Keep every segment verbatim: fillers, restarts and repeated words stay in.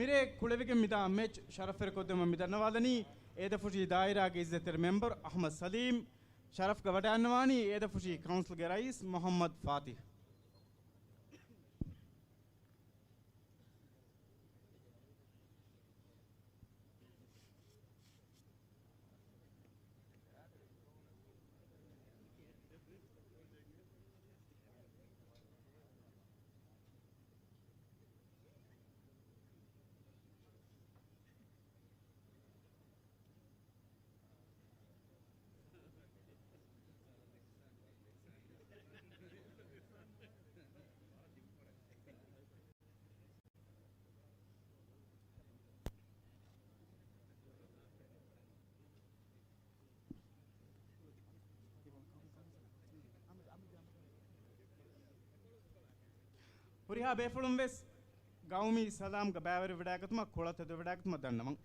މިރޭ ކުޅެވިގެން މިދާ މެޗް ޝަރަފްވެރިކޮށްދެމަށް މިދަންނަވާލަނީ އޭދަފުށީ ދާއިރާގެ އިއްޒަތްތެރި މެމްބަރު އަޙްމަދު ސަލީމް. ޝަރަފްގަ ވަޑައިގަންނަވާނީ އޭދަފުށީ ކައުންސިލްގެ ރައީސް މުޙައްމަދު ފާތިޙް. ހުރިހާ ބޭފުޅުން ވެސް ގައުމީ ސަލާމްގަ ބައިވެރިވެވަޑައިގަތުމަށް ކޮޅަށް ތެދުވެވަޑައިގަތުމަށް ދަންނަވަން.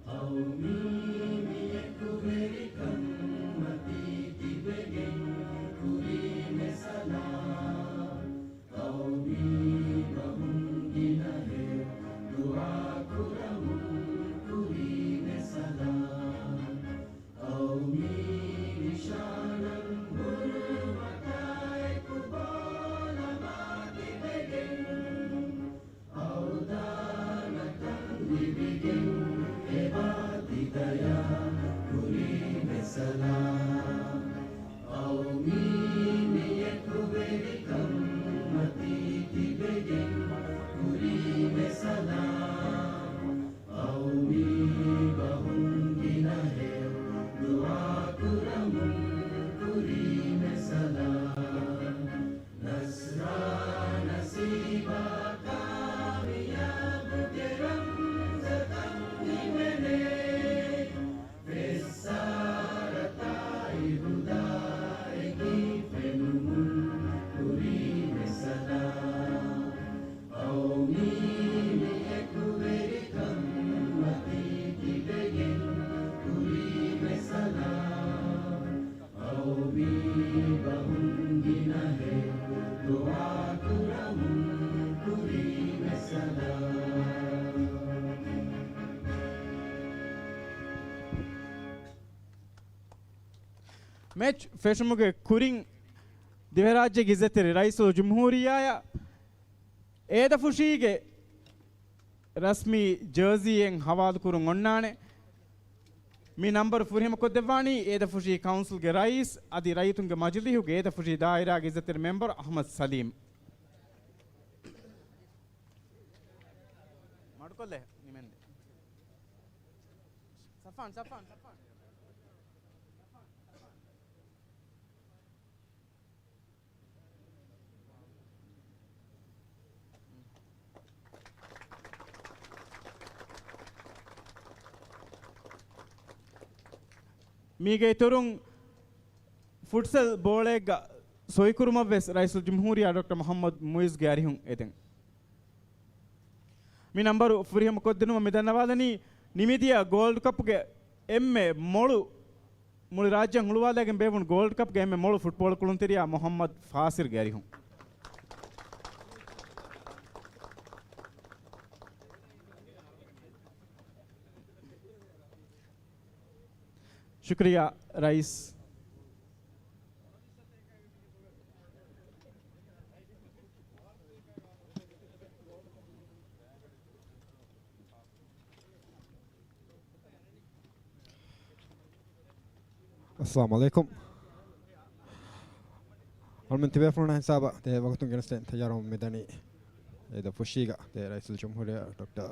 ޤައުމީ މި އެކުވެރިކަން މަތީ ތިބެގެން ކުރީމެ ސަލާމް. ޤައުމީ ބަހުން ގިނަހެޔޮ ދުޢާ ކުރަމުން ކުރީމެ ސަލާމް. ޤައުމީ ނިޝާނަށް ހުރުމަތާއެކު ބޯލަމާ ތިބެގެން، އަވުދާނަކަން ލިބިގެން އެބާ ތި ދަޔާ ކުރީމެ ސަލާމް. ޤައުމީ މި އެކުވެރިކަން މަތީ ތިބެގެން ކުރީމެ ސަލާމް. ޤައުމީ ބަހުން ގިނަހެޔޮ ދުޢާ ކުރަމުން ކުރީމެ ސަލާމް. ނަޞްރާ ނަސީބާ ކާމިޔާބުގެ ރަމްޒަކަށް ހިމެނޭ. ފެއްސާރަތާއި ހުދާއެކީ ފެނުމުން ކުރީމެ ސަލާމް. ޤައުމީ މި އެކުވެރިކަން މަތީ ތިބެގެން ކުރީމެ ސަލާމް. ޤައުމީ ބަހުން ގިނަހެޔޮ ދުޢާ ކުރަމުން ކުރީމެ ސަލާމް. މެޗް ފެށުމުގެ ކުރިން ދިވެހިރާއްޖޭގެ އިއްޒަތްތެރި ރައީސުލްޖުމްހޫރިއްޔާއަށް އޭދަފުށީގެ ރަސްމީ ޖާޒީއެއް ހަވާލުކުރުން އޮންނާނެ. މި ނަންބަރު ފުރިހަމަކޮށްދެއްވާނީ އޭދަފުށީ ކައުންސިލްގެ ރައީސް އަދި ރައްޔިތުންގެ މަޖިލީހުގެ އޭދަފުށީ ދާއިރާގެ އިއްޒަތްތެރި މެމްބަރު އަޙްމަދު ސަލީމް. މަޑުކޮށްލޭ ނިމެންދެ. ސަފާން، ސަފާން، ސަފާން. މީގެ އިތުރުން ފުޓްސަލް ބޯޅައެއްގަ ސޮއިކުރުމަށްވެސް ރައީސުލްޖުމްހޫރިއްޔާ ޑޮކްޓަރ މުޙައްމަދު މުޢިއްޒުގެ އަރިހުން އެދެން. މި ނަންބަރު ފުރިހަމަ ކޮށްދިނުމަށް މި ދަންނަވާލަނީ، ނިމިދިޔަ ގޯލްޑް ކަޕްގެ އެންމެ މޮޅު، މުޅި ރާއްޖެއަށް ހުޅުވާލައިގެން ބޭއްވުނު ގޯލްޑް ކަޕްގެ އެންމެ މޮޅު ފުޓްބޯޅަ ކުޅުންތެރިޔާ މުޙައްމަދު ފާސިރްގެ އަރިހުން. ޝުކުރިއްޔާ ރައީސް. އައްސަލާމު ޢަލައިކުމް. އަޅުމެން ތިބޭފުޅުންނާ ހިސާބަށް ދެ ވަގުތުން ގެނެސްދޭން ތައްޔާރުވަމުން މިދަނީ އޭދަފުށީގަ ދެ ރައީސުލްޖުމްހޫރިއްޔާ ޑޮކްޓަރ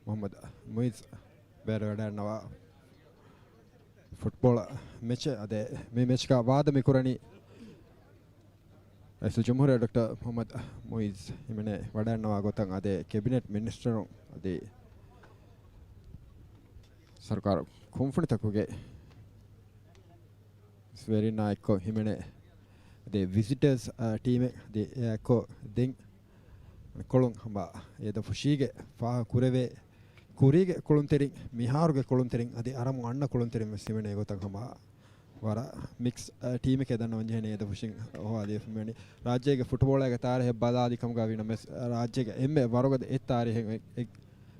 މުޙައްމަދު މުޢިއްޒު ބޭރުވެވަޑައިގަންނަވާ ފުޓްބޯޅަ މެޗެއް. އަދި މި މެޗްގަ ވާދަ މި ކުރަނީ ރައީސުލްޖުމްހޫރިއްޔާ ޑޮކްޓަރ މުޙައްމަދު މުޢިއްޒު ހިމެނޭ ވަޑައިގަންނަވާ ގޮތަށް އަދި ކެބިނެޓް މިނިސްޓަރުން އަދި ސަރުކާރު ކުންފުނިތަކުގެ ވެރިންނާ އެއްކޮށް ހިމެނޭ ދެ ވިޒިޓަރސް، އާ، ޓީމެއް ދެ، އެ، ކޮ ދެން ކޮޅުން ހަމަ އޭދަފުށީގެ ފާހަ ކުރެވޭ ކުރީގެ ކުޅުންތެރިން، މިހާރުގެ ކުޅުންތެރިން އަދި އަރަމު އަންނަ ކުޅުންތެރިން ވެސް ހިމެނޭ ގޮތަށް ހަމަ ވަރަށް މިކްސް، އަ، ޓީމެކޭ ދަންނަވަން ޖެހެނީ އޭދަފުށިން ހޮވާލިޔަފަ މިވަނީ. ރާއްޖޭގެ ފުޓުބޯޅައިގެ ތާރީހެއް ބަލާލި ކަމުގަ ވީނަމަވެސް، ރާއްޖޭގެ އެންމެ ވަރުގަދަ އެއް ތާރީހެއް އެއް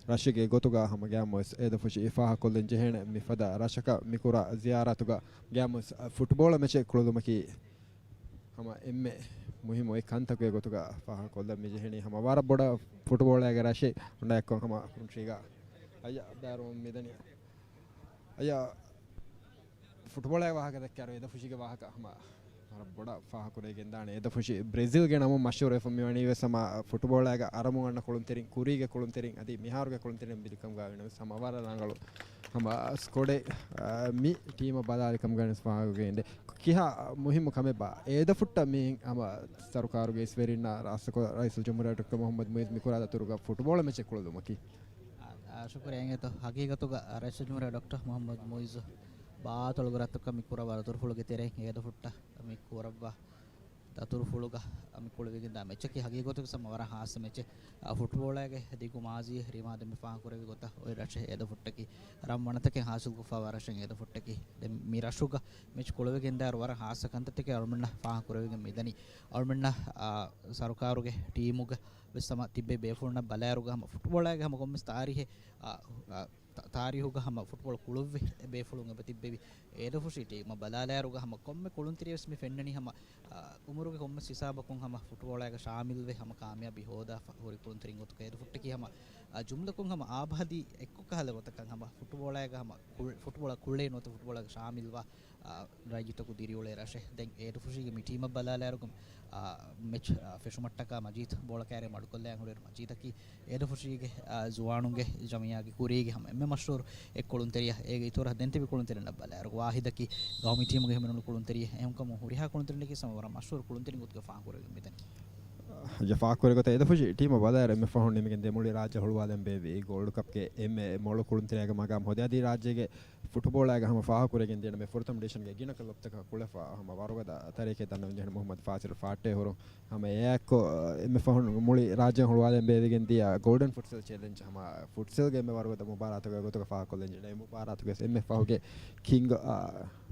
ރަށެއްގެ ގޮތުގަ ހަމަ ގައިމުވެސް އޭދަފުށި ފާހަކޮށްލަން ޖެހޭނެ. މިފަދަ ރަށަކަށް މިކުރާ ޒިޔާރާތުގަ ގައިމުވެސް ފުޓުބޯޅަ މެޗެއް ކުޅެލުމަކީ ހަމަ އެންމެ މުހިއްމު އެއް ކަންތަކުގެ ގޮތުގަ ފާހަކޮށްލަން މިޖެހެނީ. ހަމަ ވަރަށް ބޮޑަށް ފުޓުބޯޅައިގެ ރަށެއް އޮންނަ އެއްކޮށް ހަމަ ކުރުންޓްރީގަ އައްޔަ ބޭރުވަމުން މިދަނީ. އައްޔަ ފުޓުބޯޅައިގެ ވާހަކަ ދެއްކާއިރު އޭދަފުށީގެ ވާހަކަ ހަމަ ވަރަށް ބޮޑަށް ފާހަކުރެވިގެންދާނެ. އޭދަފުށި ބްރެޒިލްގެ ނަމުން މަޝްހޫރުވެފަ މިވަނީ ވެސް ހަމަ ފުޓުބޯޅައިގަ އަރަމު އަންނަ ކުޅުންތެރިން، ކުރީގެ ކުޅުންތެރިން އަދި މިހާރުގެ ކުޅުންތެރިން ބިލިކަމުގަ ވީނަމަވެސް ހަމަ ވަރަށް ރަނގަޅު ހަމަ ސްކޮޑެއް، އާ، މި ޓީމަށް ބަލާލި ކަމުގަ ވެސް ފާހަގަވެގެންދޭ. ކިހާ މުހިއްމު ކަމެއްބާ އޭދަފުށްޓަށް މި ހަމަ ސަރުކާރުގެ އިސްވެރިންނާ ރާއްސަކޮށް ރައީސުލްޖުމްހޫރިއްޔާ ޑޮކްޓަރ މުހައްމަދު މުއިއްޒު މިކުރާ ދަތުރުގަ ފުޓުބޯޅަ މެޗެއް ކުޅެލުމަކީ؟ އާ، އާ، ޝުކުރިއްޔާ އިނގޭތޯ. ހަގީގަތުގަ ރައީސުލްޖުމްހޫރިއްޔާ ޑޮކްޓަރ މުހައްމަދު މުއިއްޒު ބާތޮޅުގެ ރަށްތަކަށް މި ކުރައްވާ ދަތުރުފުޅުގެ ތެރެއިން އޭދަފުށްޓަށް މި ކުރައްވާ ދަތުރުފުޅުގަ މި ކުޅެވިގެންދާ މެޗަކީ ހަގީގަތުގަ ހަމަ ވަރަށް ހާއްސަ މެޗެއް. އާ، ފުޓުބޯޅައިގެ ދިގު މާޒީ ރިމާ ދެންމެ ފާހަގަކުރެއްވި ގޮތަށް އޮތް ރަށެއް އޭދަފުށްޓަކީ، ރަން ވަނަތަކެއް ހާސިލްކޮށްފައިވާ ރަށެއް އޭދަފުށްޓަކީ. ދެން މި ރަށުގަ މެޗް ކުޅެވިގެންދާއިރު ވަރަށް ހާއްސަ ކަންތައްތަކެއް އަޅުމެންނަށް ފާހަގަކުރެވިގެން މިދަނީ. އަޅުމެންނަށް، އާ، ސަރުކާރުގެ ޓީމުގަ ވެސް ހަމަ ތިއްބެވި ބޭފުޅުންނަށް ބަލާއިރުގަ ހަމަ ފުޓްބޯޅައިގެ ހަމަ ކޮންމެސް ތާރީހެއް، އާ، އާ، ތާ-، ތާރީހުގަ ހަމަ ފުޓްބޯޅަ ކުޅެވި ބޭފުޅުން އެބަ ތިއްބެވި އޭދަފުށި ޓީމަށް ބަލާލާއިރުގަ ހަމަ ކޮންމެ ކުޅުންތެރިޔަސް މި ފެންނަނީ ހަމަ، އާ، އުމުރުގެ ކޮންމެސް ހިސާބަކުން ހަމަ ފުޓްބޯޅައިގަ ޝާމިލްވެ ހަމަ ކާމިޔާބީ ހޯދާފަ ހުރި ކުޅުންތެރިން ގޮތުގަ އޭދަފުށްޓަކީ ހަމަ، އާ، ޖުމްލަކުން ހަމަ އާބަހަދީ އެއްކޮށް ކަހަލަ ގޮތަކަށް ހަމަ ފުޓްބޯޅައިގަ ހަމަ ކުޅެ-، ފުޓްބޯޅަ ކުޅޭ ނުވަތަ ފުޓްބޯޅައިގަ ޝާމިލްވާ، އާ، ރައްޔިތަކު ދިރިއުޅޭ ރަށެއް. ދެން އޭދަފުށީގެ މި ޓީމަށް ބަލާލާއިރުގަ، އާ، މެޗް، އާ، ފެށުމަށްޓަކާ މަޖީދު ބޯޅަ ކައިރި މަޑުކޮށްލައި ހުރި މަޖީދަކީ އޭދަފުށީގެ، އާ، ޒުވާނުންގެ ޖަމިއްޔާގެ ކުރީގެ ހަމަ އެންމެ މަޝްހޫރު އެއް ކުޅުންތެރިޔާ. އޭގެ އިތުރަށް ދެން ތިބި ކުޅުންތެރިންނަށް ބަލާއިރު ވާހިދަކީ ގައުމީ ޓީމުގެ ހިމެނުނު ކުޅުންތެރިޔެއް. އެހެންކަމުން ހުރިހާ ކުޅުންތެރިންނަކީ ހަމަ ވަރަށް މަޝްހޫރު ކުޅުންތެރިން ގޮތުގަ ފާހަގަކުރެވިގެން މިދަނީ. އައްޔަ ފާހަގަކުރި ގޮތަށް އޭދަފުށި ޓީމަށް ބަލާއިރު އެންމެ ފަހުން ނިމިގެން ދިޔަ މުޅި ރާއްޖެ ހުޅުވާލަން ބޭއްވި ގޯލްޑް ކަޕްގެ އެންމެ މޮޅު ކުޅުންތެރިޔާގެ މަގާމް ހޯދި އަދި ރާއްޖޭގެ ފުޓުބޯޅައިގަ ހަމަ ފާހަގަކުރެވިގެން ދިޔަ އެންމެ ފުރަތަމަ ޑިވިޝަންގެ ގިނަ ކްލަބްތަކަށް ކުޅެފަ ހަމަ ވަރުގަދަ ތަރިއެކޭ ދަންނަވަން ޖެހެނީ މުހައްމަދު ފާސިލް ފާއްޓޭ ހުރުން. ހަމަ އެއާއެއްކޮށް، އެންމެ ފަހުން މުޅި ރާއްޖެ ހުޅުވާލަން ބޭއްވިގެން ދިޔަ ގޯލްޑަން ފުޓްސަލް ޗެލެންޖް ހަމަ ފުޓްސަލްގެ އެންމެ ވަރުގަދަ މުބާރާތުގެ ގޮތުގަ ފާހަގަކޮށްލަން ޖެހެނީ. އެ މުބާރާތުގަ އެންމެ ފަހުގެ ކިންގް، އާ،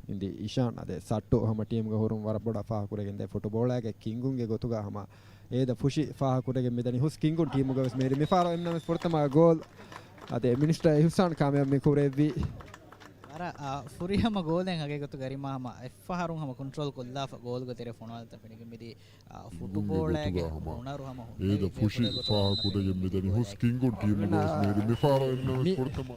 އިނދި އިޝާން އަދި ސައްޓު ހަމަ ޓީމުގަ ހުރުން ވަރަށް ބޮޑަށް ފާހަގަކުރެވިގެން ދިޔަ ފުޓުބޯޅައިގެ ކިންގުންގެ ގޮތުގަ ހަމަ އޭދަފުށި ފާހަގަކުރެވިގެން މިދަނީ. ހުސް ކިންގުން ޓީމުގަ ވެސް މިހިރީ މިފަހަރު އެންމެނަށް ވެސް ފުރަތަމަ ގޯލް އަދި މިނިސްޓަރ އިހުސާން ކާމިޔާބު މި ކުރެއްވީ. ވަރަށް، އާ، ފުރިހަމަ ގޯލެއް ހަގީގަތުގަ ރިމާ ހަމަ އެއްފަހަރު ހަމަ ކޮންޓްރޯލް ކޮށްލާފަ ގޯލުގެ ތެރެ ފޮނުވާލަތަން ފެނިގެން މިދީ. އާ، ފުޓުބޯޅައިގެ ހުނަރު ހަމަ ހުންނެވި ބޭފުޅެއް ގޮތުގަ ހަމަ އޭދަފުށި ފާހަގަކުރެވިގެން މިދަނީ. ހުސް ކިންގުން ޓީމުގަ ވެސް މިހިރީ މިފަހަރު އެންމެނަށް ވެސް ފުރަތަމަ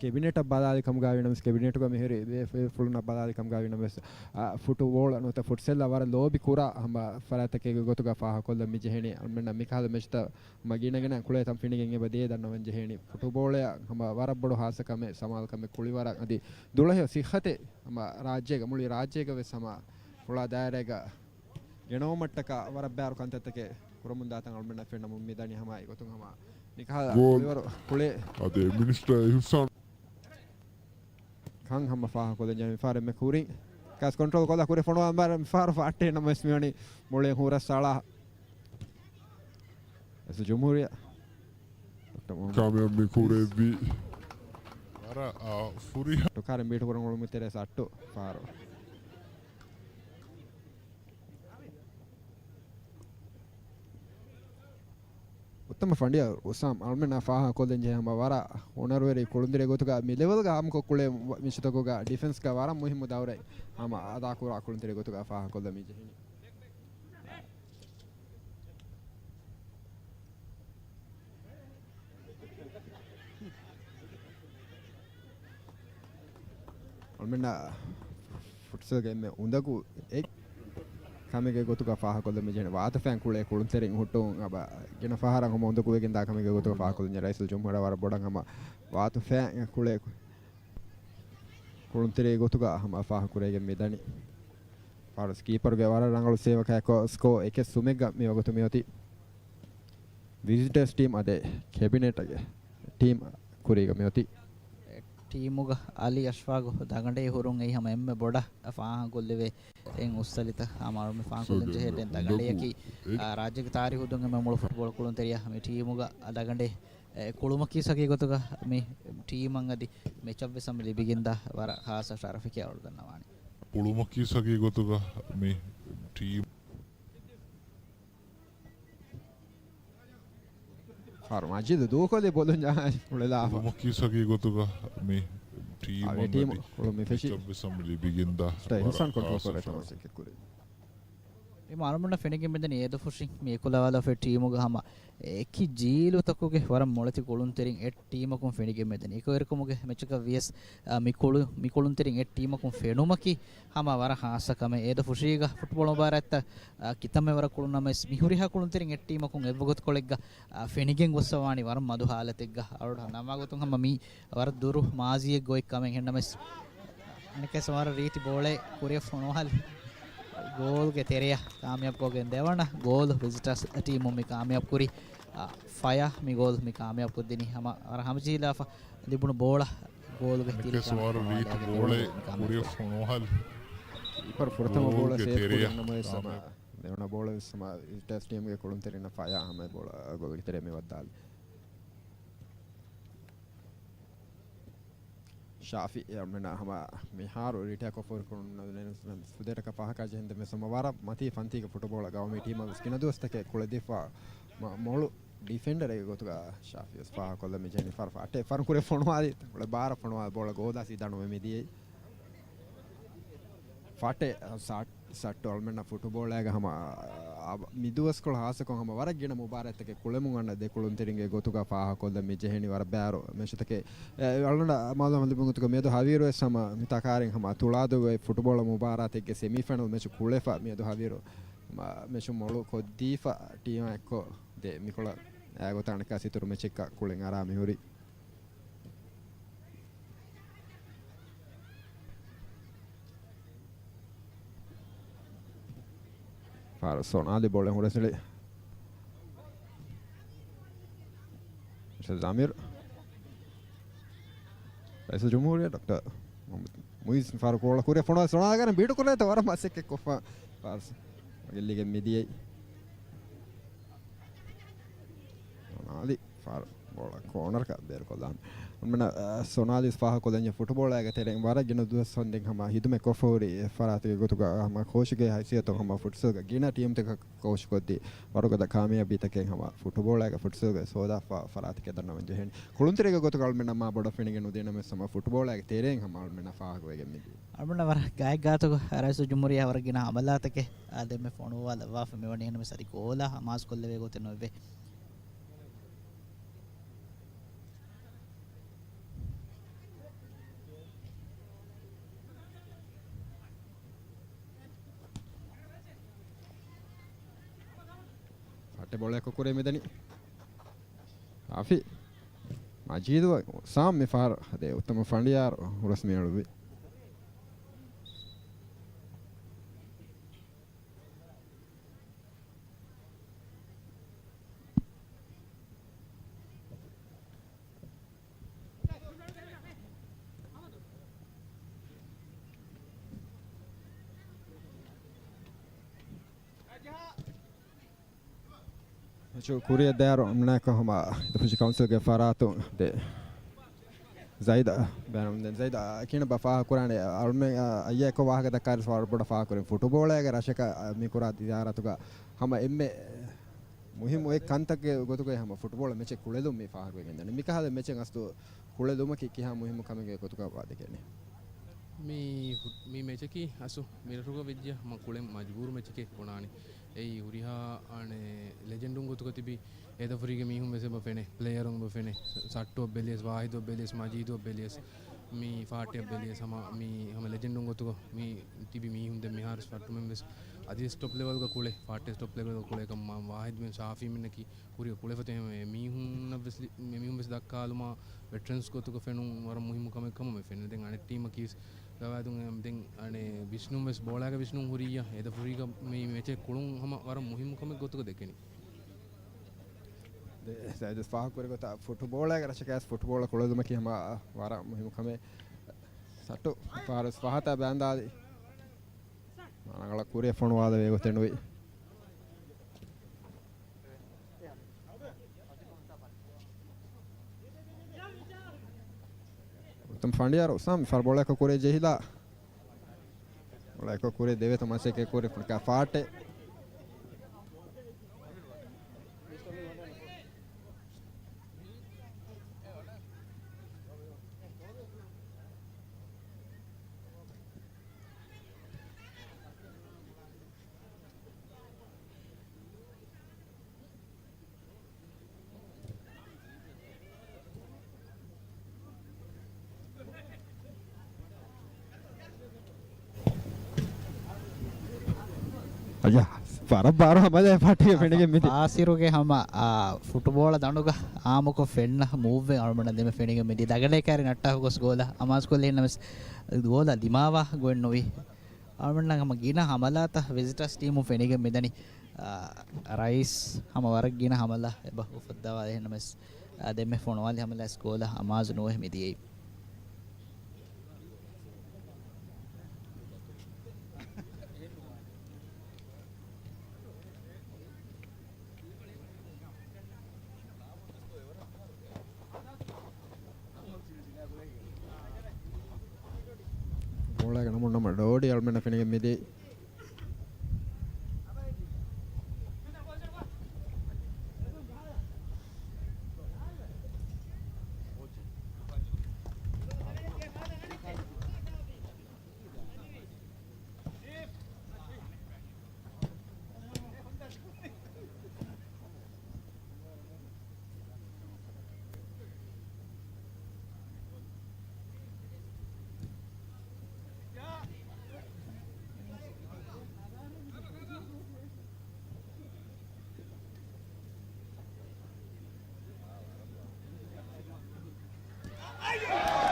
ކެބިނެޓަށް ބަލާލި ކަމުގަ ވީނަމަވެސް، ކެބިނެޓުގަ މިހިރީ ބޭފުޅުންނަށް ބަލާލި ކަމުގަ ވީނަމަވެސް، އާ، ފުޓުބޯޅަ ނުވަތަ ފުޓްސަލްއަށް ވަރަށް ލޯބި ކުރާ ހަމަ ފަރާތްތަކެއްގެ ގޮތުގަ ފާހަގަކޮށްލަން މި ޖެހެނީ. އަޅުމެންނަށް މިކަހަލަ މެޗްތައް ހަމަ ގިނަގިނަ ކުޅޭތަން ފެނިގެން އެބަ ދޭ ދަންނަވަން ޖެހެނީ. ފުޓުބޯޅައަށް ހަމަ ވަރަށް ބޮޑު ހާއްސަ ކަމެއް، ސަމާލުކަމެއް، ކުޅިވަރަށް އަދި ދުޅަހެޔޮ ސިއްހަތެއް ހަމަ ރާއްޖޭގަ، މުޅި ރާއްޖޭގަ ވެސް ހަމަ ފުޅާ ދާއިރާގަ ގެނައުމަށްޓަކާ ވަރަށް ބާރު ކަންތައްތަކެއް ކުރަމުން ދާތަން އަޅުމެންނަށް ފެންނަމުން މި ދަނީ. ހަމަ އެގޮތުން ހަމަ މިކަހަލަ ގޯލް ކުޅިވަރު ކުޅޭ އަދި މިނިސްޓަރ އިހުސާން ކަން ހަމަ ފާހަގަކޮށްލަން ޖެހެނީ. މިފަހަރު އެންމެ ކުރިން ކާސް ކޮންޓްރޯލް ކޮށްލާ ކުރި ފޮނުވާ މިފަހަރު ފައްޓޭ ނަމަވެސް މިވަނީ މުޅި ހޫރަސް އަޅާ. އެސް ޖުމްހޫރިއްޔާ ކާމިޔާބު މި ކުރެއްވީ. ވަރަށް، އާ، ފުރިހަ- ޓުކާރެއް ބީޓު ކުރަން އުޅުމު ތެރޭ ސައްޓު ފަހަރު. އުއްތަމަ ފަނޑިޔާރު އުސާމް އަޅުމެންނާ ފާހަގަކޮށްލަން ޖެހޭ ހަމަ ވަރަށް ހުނަރުވެރި ކުޅުންތެރި ގޮތުގަ މި ލެވެލްގަ ހާމަކޮށް ކުޅޭ މެޗުތަކުގަ ޑިފެންސްގަ ވަރަށް މުހިއްމު ދައުރެއް ހަމަ އަދާކުރާ ކުޅުންތެރި ގޮތުގަ ފާހަގަކޮށްލަން މި ޖެހެނީ. އަޅުމެންނަށް ފުޓްސަލްގެ އެންމެ އުނދަގޫ އެއް ކަމެއްގެ ގޮތުގަ ފާހަގަކޮށްލަން މި ޖެހެނީ. ވާތުފައިން ކުޅޭ ކުޅުންތެރިން ހުއްޓުން އަބަ ގިނަ ފަހަރަށް ހަމަ އުނދަގޫވެގެންދާ ކަމެއްގެ ގޮތުގަ ފާހަގަކޮށްލަން ޖެހެނީ. ރައީސުލްޖުމްހޫރިއްޔާ ވަރަށް ބޮޑަށް ހަމަ ވާތުފައިން ކުޅޭ ކުޅުންތެރި ގޮތުގަ ހަމަ ފާހަގަކުރެވިގެން މިދަނީ. ފާރުސް ކީޕަރުގެ ވަރަށް ރަނގަޅު ސޭވަކާއެކު ސްކޯ އެކެއް ސުމެއްގަ މިވަގުތު މިއޮތީ. ވިޒިޓަރސް ޓީމް އަދި ކެބިނެޓްގެ ޓީމް ކުރީގަ މިއޮތީ. ޓީމުގަ އަލީ އަޝްފާގު ދަގަނޑޭ ހުރުން އެއީ ހަމަ އެންމެ ބޮޑަށް ފާހަގަކޮށްލެވޭ އެއް އުއްސަލިތަ ހަމަ އަޅުމެން ފާހަގަކޮށްލަން ޖެހޭ. ދެން ދަގަނޑެއަކީ، އާ، ރާއްޖޭގެ ތާރީހު ދުން އެންމެ މޮޅު ފުޓްބޯޅަ ކުޅުންތެރިޔާ މި ޓީމުގަ ދަގަނޑެއް، އެ، ކުޅުމަކީ ސަކީ ގޮތުގަ މި ޓީމަށް އަދި މެޗަށްވެސް ހަމަ ލިބިގެންދާ ވަރަށް ޚާއްޞަ ޝަރަފެކޭ އަޅުގަނޑު ދަންނަވާނީ. ކުޅުމަކީ ސަކީ ގޮތުގަ މި ޓީމް. ފާރު މަޖީދު ދޫކޮށްލި ބޮލުން ޖަހާ އުޅެލާފަ. ކުޅުމަކީ ސަކީ ގޮތުގަ މި ޓީމް އަދި ކުޅު މި ފެށި މެޗަށްވެސް ހަމަ ލިބިގެންދާ އިޙްސާން ވަރަށް ކޮންޓްރޯލް ކުރޭ ތަމަސް ކުރި. އެ މަރުމުންނަށް ފެނިގެން މިދަނީ އޭދަ ފުށިން މި އެކުލަވާލާފައި ޓީމުގަ ހަމަ އެކި ޖީލުތަކުގެ ވަރަށް މޮޅެތި ކުޅުންތެރިން އެއް ޓީމަކުން ފެނިގެން މިދަނީ. އެކައިރިކަމުގެ މެޗަކަށް ވިޔަސް، އާ، މި ކުޅު-، މި ކުޅުންތެރިން އެއް ޓީމަކުން ފެނުމަކީ ހަމަ ވަރަށް ހާއްސަ ކަމެއް. އޭދަ ފުށީގަ ފުޓްބޯޅަ މުބާރާތްތައް، އާ، ކިތަންމެ ވަރަށް ކުޅުން ނަމަވެސް، މި ހުރިހާ ކުޅުންތެރިން އެއް ޓީމަކުން އެއްވަގުތުކޮޅެއްގަ، އާ، ފެނިގެން ގޮއްސަވާނީ ވަރަށް މަދު ހާލަތެއްގަ. އަޅުގަނޑު ނަމާގޮތުން ހަމަ މީ ވަރަށް ދުރު މާޒީއެއް ގޮތް ކަމެއް. އެހެންނަމަވެސް، އަނެއްކާވެސް ވަރަށް ރީތި ބޯޅައެއް ކުރިއަށް ފޮނުވާލި. ގޯލްގެ ތެރެއަށް ކާމިޔާބުކޮށްގެން ދެވަނަ ގޯލު ވިޒިޓާސް ޓީމުން މި ކާމިޔާބު ކުރި. އާ، ފަޔާ މި ގޯލް މި ކާމިޔާބު ކޮށްދިނީ. ހަމަ ވަރަށް ހަމަޖެހިލާފަ ލިބުނު ބޯޅަ ގޯލުގެ ތިރި ވަރަށް ރީތި ބޯޅައެއް ކުރިއަށް ފޮނުވާލި. ކީޕަރު ފުރަތަމަ ބޯޅަ ސޭވް ކުރި ނަމަވެސް ހަމަ ދެވަނަ ބޯޅަ ވެސް ހަމަ ވިޒިޓާސް ޓީމުގެ ކުޅުންތެރިންނަށް ފަޔާ ހަމަ ބޯޅަ ގޯލުގެ ތެރެއަށް މި ވައްދާލި. ޝާފި އަޅުމެންނަށް ހަމަ މިހާރު ރިޓަޔާ ކޮށްފަ ހުރި ކުޅުން ފުދޭތަކަށް ފާހަކާ ޖެހެންދެން ވެސް ހަމަ ވަރަށް މަތީ ފަންތީގެ ފުޓުބޯޅަ ގައުމީ ޓީމަށް ވެސް ގިނަ ދުވަސްތަކެއް ކުޅެދީފަ މަ-، މޮޅު ޑިފެންޑަރެއްގެ ގޮތުގަ ޝާފި ވެސް ފާހަގަކޮށްލަން މި ޖެހެނީ. ފަރު ފަ-، އަށްޓެއް ފަރު ކުރި ފޮނުވާލި ބޯޅަ ބާރަށް ފޮނުވާ ބޯޅަ ގޯލާ ސީދާ ނުވެ މިދިޔައީ. ފަޓެ ސާ-، ސައްޓު އަޅުމެންނަށް ފުޓުބޯޅައިގަ ހަމަ، އާ، މިދުވަސްކޮޅު ހާއްސަކޮށް ހަމަ ވަރަށް ގިނަ މުބާރާތްތަކެއް ކުޅެމުން އަންނަ ދެ ކުޅުންތެރިންގެ ގޮތުގަ ފާހަގަކޮށްލަން މި ޖެހެނީ ވަރަށް ބައިވަރު މެޗުތަކެއް. އެ، އަޅުގަނޑަށް މައުލޫމާތު ލިބުނު ގޮތުގަ މިއަދު ހަވީރުވެސް ހަމަ މި ތަކާރިން ހަމަ ތުޅާދޫގައި ފުޓުބޯޅަ މުބާރާތެއްގެ ސެމީފައިނަލް މެޗު ކުޅެފަ މިއަދު ހަވީރު މަ-، މެޗު މޮޅު ކޮށްދީފަ ޓީމާ އެއްކޮށް ދެ މިކޮޅަށް އާ ގޮތަށް އަނެއްކާ ސިތުރު މެޗެއްކަ ކުޅެން އަރާ މިހުރީ. ފާރު ސޮނާލި ބޯޅަ ހުރެސިޅި. ޒަމީރު. ރައީސުލްޖުމްހޫރިއްޔާ ޑޮކްޓަރ މުހައްމަދު މުއިއްޒު ފާރު ކޯޅަ ކުރިއަށް ފޮނުވާ ސޮނާލި ގަނެ ބީޑު ކުރޭތަ ވަރަށް މަސައްކަތް ކޮށްފަ ފާރު ގެއްލިގެން މިދިޔައީ. ސޮނާލި ފާރު ބޯޅަ ކޯނަރަކަށް ބޭރުކޮށްލާން. އަޅުމެންނަށް، އަ، ސޮނާލި ފާހަގަކޮށްލަންޏެ ފުޓުބޯޅައިގެ ތެރެއިން ވަރަށް ގިނަ ދުވަސް ވަންދެން ހަމަ ހިދުމަތް ކޮށްފަ ހުރި އެއް ފަރާތެއްގެ ގޮތުގަ ހަމަ ކޯޗުގެ ހައިސިއްޔަތުން ހަމަ ފުޓްސަލްގަ ގިނަ ޓީމްތަކަށް ކޯޗުކޮށްދީ ވަރުގަދަ ކާމިޔާބީތަކެއް ހަމަ ފުޓުބޯޅައިގެ ފުޓްސަލްގަ ސޯދާފަ ފަރާތެކޭ ދަންނަވަން ޖެހެނީ. ކުޅުންތެރިގެ ގޮތުގަ އަޅުމެންނަށް މާ ބޮޑަށް ފެނިގެން ނުދިޔަ ނަމަވެސް ހަމަ ފުޓުބޯޅައިގެ ތެރެއިން ހަމަ އަޅުމެންނަށް ފާހަގަވެގެން މިދިޔަ. އަޅުމެންނަށް ވަރަށް ގާތްގާތުގަ ރައީސުލްޖުމްހޫރިއްޔާ ވަރަށް ގިނަ ހަމަލާތަކެއް އާ ދެންމެ ފޮނުވާލައްވާފަ މިވަނީ. އެހެންނަމަވެސް އަދި ގޯލާ ހަމާސްކޮށްލެވޭ ގޮތެއް ނުވެވޭ. ފައްޓެ ބޯޅައެއް ކުރިއަށް މިދަނީ. އާފި. މަޖީދު ސާމް މި ފަހަރު ދެ އުއްތަމަ ފަނޑިޔާރު ހުރަސް މިއުޅުއްވި. ކުރިއަށް ދާއިރު އަމްނާއެކު ހަމަ ދެފުށި ކައުންސިލްގެ ފަރާތުން ދެ ޒައިދަށް ބޭނުން ދެން ޒައިދަށް ކިހިނެއްބާ ފާހަގަކުރާނެ؟ އަޅުމެން އައްޔަ އެއްކޮށް ވާހަކަ ދައްކާއިރު ވަރަށް ބޮޑަށް ފާހަގަކުރިން ފުޓުބޯޅައިގެ ރަށަކަށް މި ކުރާ ޒިޔާރަތުގަ ހަމަ އެންމެ މުހިއްމު އެއް ކަންތައްގެ ގޮތުގައި ހަމަ ފުޓްބޯޅަ މެޗެއް ކުޅެލުން މި ފާހަގަވެގެންދަނީ. މިކަހަލަ މެޗެއް އަސްލު ކުޅެލުމަކީ ކިހާ މުހިއްމު ކަމެއްގެ ގޮތުގަ ވާދެކެނީ؟ މި ފުޓް-، މި މެޗަކީ އަސްލު މިރަށުގަ ވެއްޖެ ހަމަ ކުޅެން މަޖުބޫރު މެޗެކޭ ބުނާނީ. އެއީ ހުރިހާ އަނެއް ލެޖެންޑުން ގޮތުގަ ތިބި އޭދަފުރީގެ މީހުން ވެސް އެބަ ފެނޭ. ޕްލޭޔަރުން އެބަ ފެނޭ. ސައްޓުއަށް ބެލިޔަސް، ވާހިދުއަށް ބެލިޔަސް، މަޖީދުއަށް ބެލިޔަސް، މީ ފާޓެއަށް ބެލިޔަސް ހަމަ މީ ހަމަ ލެޖެންޑުން ގޮތުގަ މީ ތިބި މީހުން ދެން މިހާރު ސައްޓުމެން ވެސް އަދިވެސް ޓޮޕް ލެވަލްގަ ކުޅޭ، ފާޓެއް ޓޮޕް ލެވަލްގަ ކުޅޭ ކަމަށް ވާހިދުމެން ސާފީމެންނަކީ ކުރިއަށް ކުޅެފަ ތެމޭ މީހުންނަށް ވެސް ލި-، މި މީހުން ވެސް ދައްކާލުމާ ވެޓްރަންސް ގޮތުގަ ފެނުން ވަރަށް މުހިއްމު ކަމެއް ކަމަށް މި ފެންނަ. ދެން އަނެއް ޓީމަކީ ވެސް ގަވާއިދުން ދެން އަނެއް ވިސްނުން ވެސް ބޯޅައިގަ ވިސްނުން ހުރިއްޔާ އޭދަފުރީގަ މި މެޗެއް ކުޅުން ހަމަ ވަރަށް މުހިއްމު ކަމެއް ގޮތުގަ ދެކެނީ. ދެ-، ސައިދު ފާހަގަކުރި ގޮތަށް ފުޓުބޯޅައިގެ ރަށަކަށް ފުޓުބޯޅަ ކުޅެލުމަކީ ހަމަ ވަރަށް މުހިއްމު ކަމެއް. ސައްޓު ފާރުސް ފަހަތަށް ބާނދާލި. ރަނގަޅަށް ކުރިއަށް ފޮނުވާލެވޭ ގޮތެއް ނުވި. އުތުމް ފަނޑިޔާރު ސާމި ފަރު ބޯޅައަކަށް ކުރިއަށް ޖެހިލާ. ބޯޅައަކަށް ކުރިއަށް ދެވޭތޯ މަސައްކަތް ކުރި ފުނިކާ ފާއްޓެއް. އަޖަ، ވަރަށް ބާރު ހަމަލާ ފާއްޓެއް ފެނިގެން މިދި. ފާސިރުގެ ހަމަ، އާ، ފުޓުބޯޅަ ދަނޑުގަ އާއްމުކޮށް ފެންނަ މޫވްއެއް އަޅުމަންނަށް ދެމެ ފެނިގެން މިދި. ދަގަނޑޭ ކާރި ނައްޓާފަ ގޮސް ގޯލަށް އަމާޒުކޮށްލި ނަމަވެސް ގޯލަށް ދިމާވާ ގޮތް ނުވި. އަޅުމަންނަށް ހަމަ ގިނަ ހަމަލާތައް ވިޒިޓާސް ޓީމުން ފެނިގެން މިދަނީ. އާ، ރައީސް ހަމަ ވަރަށް ގިނަ ހަމަލާ އެބަ އުފައްދަވާލި ނަމަވެސް، އާ، ދެންމެ ފޮނުވާލި ހަމަލާ ސްކޯލަށް އަމާޒު ނުވެ މިދިޔައީ. ބޯޅައިގެ ނަމުން ނަމަ ޑޯޑި އަޅުމެންނަށް ފެނިގެން މިދި.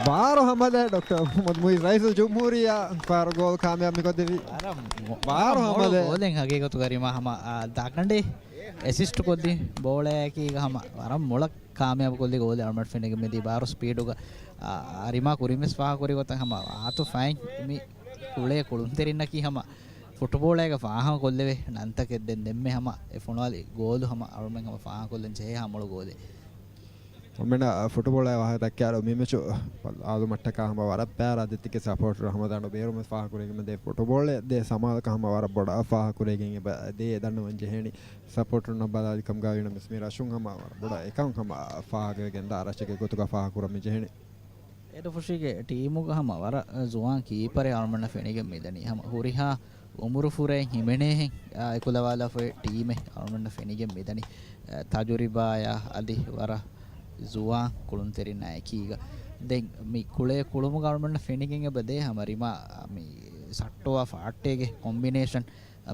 ބާރު ހަމަލެ ޑޮކްޓަރ މުޙައްމަދު މުޢިއްޒު ރައީސުލް ޖުމްހޫރިއްޔާ ފާރު ގޯލް ކާމިޔާބު މިކޮށްދެއްވި. ވަރަށް މޮ-، ބާރު ވަރަށް މޮޅު ހަމަލެ. ގޯލެއް ހަގީގަތުގަ ރިމާ ހަމަ، އާ، ދަގަނޑޭ އެސިސްޓް ކޮށްދިން ބޯޅައަކީގަ ހަމަ ވަރަށް މޮޅަށް ކާމިޔާބު ކޮށްލި ގޯލެއް އަޅުމަށް ފެނިގެން މިދީ ބާރު ސްޕީޑުގަ، އާ، އާ، ރިމާ ކުރިންވެސް ފާހަގަކުރި ގޮތަށް ހަމަ އާތުފް އައި މި ކުޅޭ ކުޅުންތެރިންނަކީ ހަމަ ފުޓުބޯޅައިގަ ފާހަގަކޮށްލެވޭ ނަންތަކެއް ދެން ދެންމެ ހަމަ އެ ފޮނުވާލި ގޯލު ހަމަ އަޅުމެން ހަމަ ފާހަގަކޮށްލަން ޖެހޭ ހަމަ މޮޅު ގޯލެއް. އަޅުމެންނަށް ފުޓުބޯޅައިގެ ވާހަކަ ދައްކާއިރު މި މެޗު އާދުމަށްޓަކާ ހަމަ ވަރަށް ބާރަށް ދެތިގެ ސަޕޯޓް ހަމަ ދަނޑު ބޭރުމެ ފާހަގަކުރެގެން ދޭ ފުޓުބޯޅަ ދޭ ސަމާލަކަށް ހަމަ ވަރަށް ބޮޑަށް ފާހަގަކުރެގެން އެބަ ދޭ ދަންނަވަން ޖެހޭނީ. ސަޕޯޓުން ބަލާލިކަމުގަ ވީނަމަސް މި ރަށުން ހަމަ ވަރަށް ބޮޑަށް އެކަން ހަމަ ފާހަގަވެގެން ދާ ރަށެއްގެ ގޮތުގަ ފާހަގަކުރަން މި ޖެހެނީ. އެދުފުށީގެ ޓީމުގަ ހަމަ ވަރަށް ޒުވާން ކީޕަރެއް އަޅުމެންނަށް ފެނިގެން މިދަނީ. ހަމަ ހުރިހާ އުމުރުފުރޭން ހިމެނޭހެން، އާ، އެކުލަވާލާފައި ޓީމެއް އަޅުމެންނަށް ފެނިގެން މިދަނީ. އާ، ތަޖުރިބާޔާ އަދި ވަރަށް ޒުވާން ކުޅުންތެރިންނާ އެކީގަ. ދެން މި ކުޅޭ ކުޅުމުގަ އަޅުމެންނަށް ފެނިގެން އެބަ ދޭ ހަމަ ރިމާ، މި ސައްޓޯއާ ފާއްޓޭގެ ކޮމްބިނޭޝަން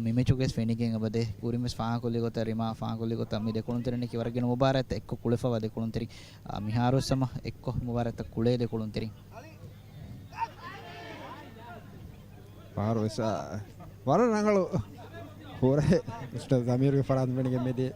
މި މެޗުގައި ފެނިގެން އެބަދޭ. ކުރިންވެސް ފާހަގަކޮށްލި ގޮތަށް، ރިމާ ފާހަގަކޮށްލި ގޮތަށް މި ދެ ކުޅުންތެރިންނަކީ ވަރަށް ގިނަ މުބާރާތްތައް އެއްކޮށް ކުޅެފަވާ ދެ ކުޅުންތެރިން. އާ، މިހާރުވެސް ހަމަ އެއްކޮށް މުބާރާތްތައް ކުޅޭ ދެ ކުޅުންތެރިން. ފަހަރުވެސް، އާ، ވަރަށް ރަނގަޅު ހުރެ މިސްޓަރ ޒަމީރުގެ ފަރާތުން ފެނިގެން މިދިޔަ.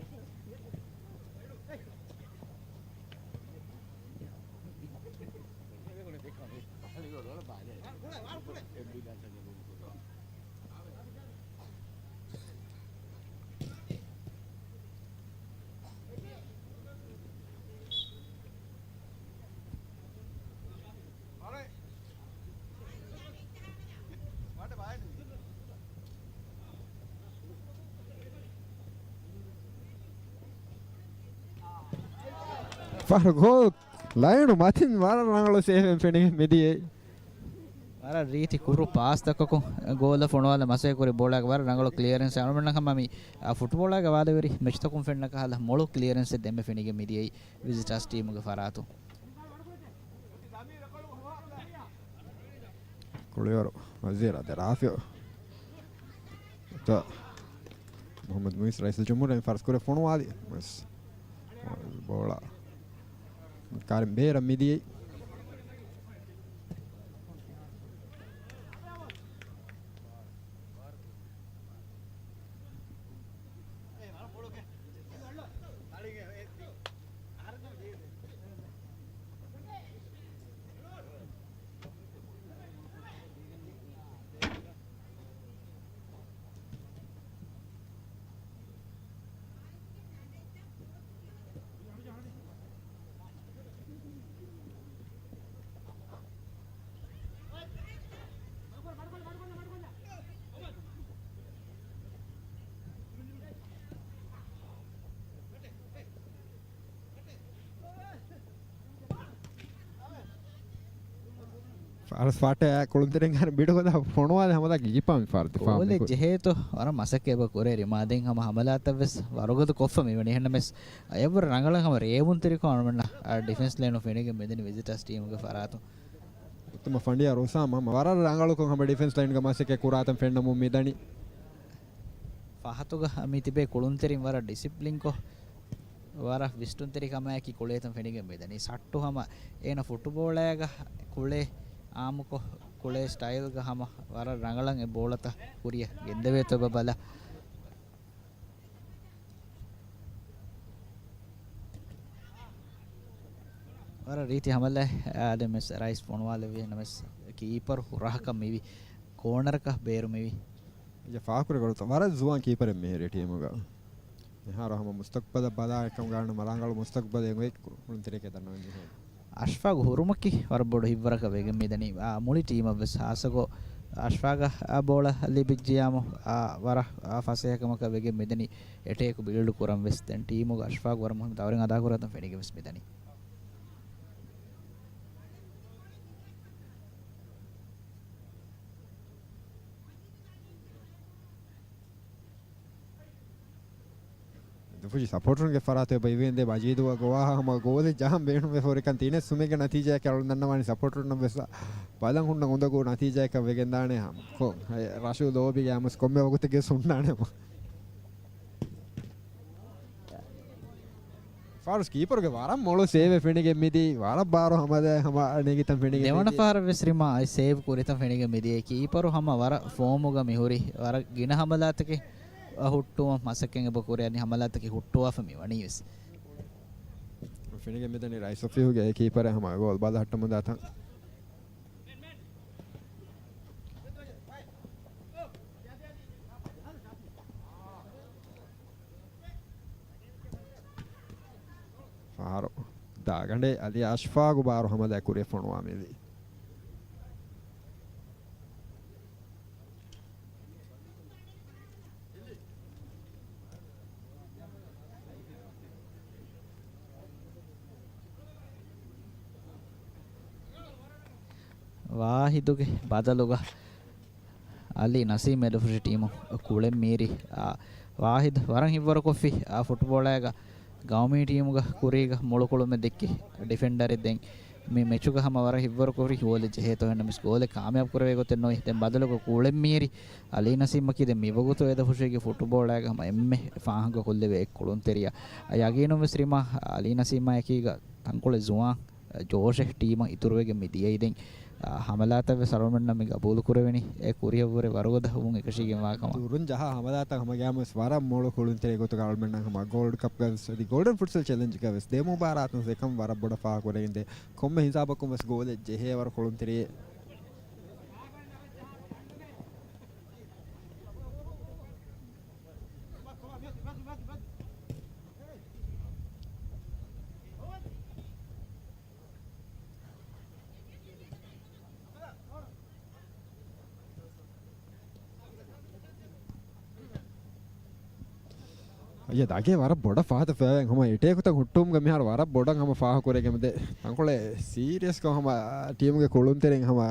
ފަހަރު ގޯލް ލައިނު މަތިން ވަރަށް ރަނގަޅު ސޭވެއް ފެނިގެން މިދިޔައީ. ވަރަށް ރީތި ކުރު ޕާސްތަކަކުން ގޯލަށް ފޮނުވާލަ މަސައްކަތް ކުރި ބޯޅައިގެ ވަރަށް ރަނގަޅު ކްލިއަރެންސް. އަޅުމެންނަށް ހަމަ މި، އާ، ފުޓްބޯޅައިގެ ވާދަވެރި މެޗްތަކުން ފެންނަ ކަހަލަ މޮޅު ކްލިއަރެންސެއް ދެންމެ ފެނިގެން މިދިޔައީ ވިޒިޓާސް ޓީމުގެ ފަރާތުން. ކުޅިވަރު ވަޒީރު އަދި ރާފިޢު. މުޙައްމަދު މުޢިއްޒު ރައީސުލްޖުމްހޫރިއްޔާ ފަރުސް ކުރި ފޮނުވާލި. ބޯޅަ ކާރިން ބޭރަށް މިދިޔައީ. އަރަސް ފާޓެ ކުޅުންތެރިން ހަރ ބިޑު ގޮތަށް ފޮނުވާލެ ހަމަލާ ގީޕާ މި ފާރު ދިފާ ގޯލެއް މިކު. ޖެހޭތޯ ވަރަށް މަސައްކަތް ކުރޭ ރިމާ. ދެން ހަމަ ހަމަލާތައް ވެސް ވަރުގަދަ ކޮށްފަ މިވަނީ. އެހެންނަމެސް އެއަށްވުރެ ރަނގަޅަށް ހަމަ ރޭވުންތެރިކޮށް އަޅުމެންނަށް ޑިފެންސް ލައިނު ފެނިގެން މިދަނީ ވިޒިޓާސް ޓީމުގެ ފަރާތުން. އުއްތުމަ ފަނޑިޔާ ރުއްސާމް ހަމަ ވަރަށް ރަނގަޅުކޮށް ހަމަ ޑިފެންސް ލައިންގެ މަސައްކަތް ކުރާތަން ފެންނަމުން މިދަނީ. ފަހަތުގަ މި ތިބޭ ކުޅުންތެރިން ވަރަށް ޑިސިޕްލިންކޮށް، ވަރަށް ވިސްނުންތެރިކަމާއެކީ ކުޅޭތަން ފެނިގެން މިދަނީ. ސައްޓު ހަމަ އޭނަ ފުޓުބޯޅައިގަ ކުޅޭ އާއްމުކޮށް، ކުޅޭ ސްޓައިލްގަ ހަމަ ވަރަށް ރަނގަޅަށް އެ ބޯޅަތައް ކުރިއަށް ގެންދެވޭތޯ ބަ ބަލަ. ވަރަށް ރީތި ހަމަލާ އާދެ މެސް ރައީސް ފޮނުވާލެއްވި ނަމަސް ކީޕަރު ހުރަހަކަށް މިވި ކޯނަރަކަށް ބޭރު މިވި. އެ ފާކުރި ގޮޅުތަ ވަރަށް ޒުވާން ކީޕަރެއް މިހިރި ޓީމުގަ. މިހާރު ހަމަ މުސްތަޤްބަލަށް ބަލާ އެކަމުގަ މަރާނގަޅު މުސްތަޤްބަލެއް އޮތް ކުޅުންތެރިއެކޭ ދަންނަވަން ޖެހޭ. އަޝްފާގު ހުރުމަކީ ވަރަށް ބޮޑު ހިތްވަރަކަށް ވެގެން މިދަނީ. އާ، މުޅި ޓީމަށް ވެސް ހާއްސަކޮށް އަޝްފާގަށް ބޯޅަ ލިބިއްޖިޔާމު، އާ، ވަރަށް، އާ، ފަސޭހަކަމަކަށް ވެގެން މިދަނީ އެޓޭކު ބިލްޑް ކުރަން ވެސް. ދެން ޓީމުގެ އަޝްފާގު ވަރަށް މުހިންމު ދައުރެއް އަދާކުރާތަން ފެނިގެން ވެސް މިދަނީ. ދުފުށި ސަޕޯޓަރުންގެ ފަރާތު އެބަ އިވޭންދޭ މަޖީދު ގޮވާ ހަމަ ގޯލެއް ޖަހަން ބޭނުންވެފަ ހުރިކަން ތިނެއް ސުމެއްގެ ނަތީޖާއެއް އަޅުން ދަންނަވާނީ. ސަޕޯޓަރުންނަށް ވެސް ބަލަން ހުންނަ އުނދަގޫ ނަތީޖާއަކަށް ވެގެންދާނެ ހަމަ. ކޮ-، އެ، ރަށު ލޯބިގެ އަމުސް ކޮންމެ ވަގުތެއްގެ ހުންނާނެ ހަމަ. ފާރުސް ކީޕަރުގެ ވަރަށް މޮޅު ސޭވެއް ފެނިގެން މިދީ، ވަރަށް ބާރު ހަމަލާ ހަމަ ނެގިތަން ފެނިގެން ދެވަނަ މިދީ. ފަހަރަށް ވެސް ރިމާ އައި ސޭވް ކުރިތަން ފެނިގެން މިދިޔަ. ކީޕަރު ހަމަ ވަރަށް ފޯމުގަ މިހުރި، ވަރަށް ގިނަ ހަމަލާތަކެއް ހުއްޓުވަން މަސައްކަތް އެބަ ކުރި، އަދި ހަމަލާތަކެއް ހުއްޓުވާފަ މި ވަނީ ވެސް. ފެނިގެން މިދަނީ ރައީސް އޮފީހުގެ ކީޕަރެއް ހަމަ ގޯލް ބަލަހައްޓަމުންދާތަން. ފާރު ދާގަނޑޭ އަލީ އަޝްފާގު ބާރު ހަމަލާ ކުރިއަށް ފޮނުވާ މިވީ. ވާހިދުގެ ބަދަލުގަ އަލީ ނަސީމް އެދުފުށި ޓީމު ކުޅެން މީރި، އާ، ވާހިދު ވަރަށް ހިތްވަރުކޮށްފި، އާ، ފުޓްބޯޅައިގަ ގައުމީ ޓީމުގަ ކުރީގަ މޮޅުކުޅުމެއް ދެއްކި ޑިފެންޑަރެއް ދެން މި މެޗުގަ ހަމަ ވަރަށް ހިތްވަރުކުރި ގޯލެއް ޖެހޭތޯ އެހެންނަމަސް ގޯލެއް ކާމިޔާބު ކުރެވޭ ގޮތެއް ނުވި. ދެން ބަދަލުގަ ކުޅެން މީރި އަލީ ނަސީމަކީ ދެން މިވަގުތު އެދުފުށީގެ ފުޓްބޯޅައިގަ ހަމަ އެންމެ ފާހަގަކޮށްލެވޭ އެއް ކުޅުންތެރިޔާ. ޔަގީނުން ވެސް ރިމާ އަލީ ނަސީމާއެކީގަ ތަންކޮޅެއް ޒުވާން ޖޯޝެއް ޓީމަށް އިތުރުވެގެން މި ދިޔައީ. ދެން ހަމަލާތައް ވެސް އަޅުމެންނަށް މި ގަބޫލު ކުރެވެނީ އެ ކުރިއަށްވުރެ ވަރުގަދަ ވުން އެކަށީގެންވާ ކަމަށް. ދުރުން ޖަހާ ހަމަލާތައް ހަމަގައިމުވެސް ވަރަށް މޮޅު ކުޅުންތެރި ގޮތުގަ އަޅުމެންނަށް ހަމަ ގޯލްޑް ކަޕްގަ ވެސް އަދި ގޯލްޑަން ފުޓްސަލް ޗެލެންޖްގަ ވެސް ދެ މުބާރާތުން އެކަން ވަރަށް ބޮޑަށް ފާހަގަކުރެވިގެންދޭ. ކޮންމެ ހިސާބަކުން ވެސް ގޯލެއް ޖެހޭ ވަރު ކުޅުންތެރިއެއް. އައްޔަ ދާގެ ވަރަށް ބޮޑަށް ފަހަތަށް ފޭވެން ހަމަ އެޓޭކުތައް ހުއްޓުވުމުގެ މިހާރު ވަރަށް ބޮޑަށް ހަމަ ފާހަގަކުރެވިގެން ދޭ. ތަންކޮޅެއް ސީރިއަސްކޮށް ހަމަ ޓީމުގެ ކުޅުންތެރިން ހަމަ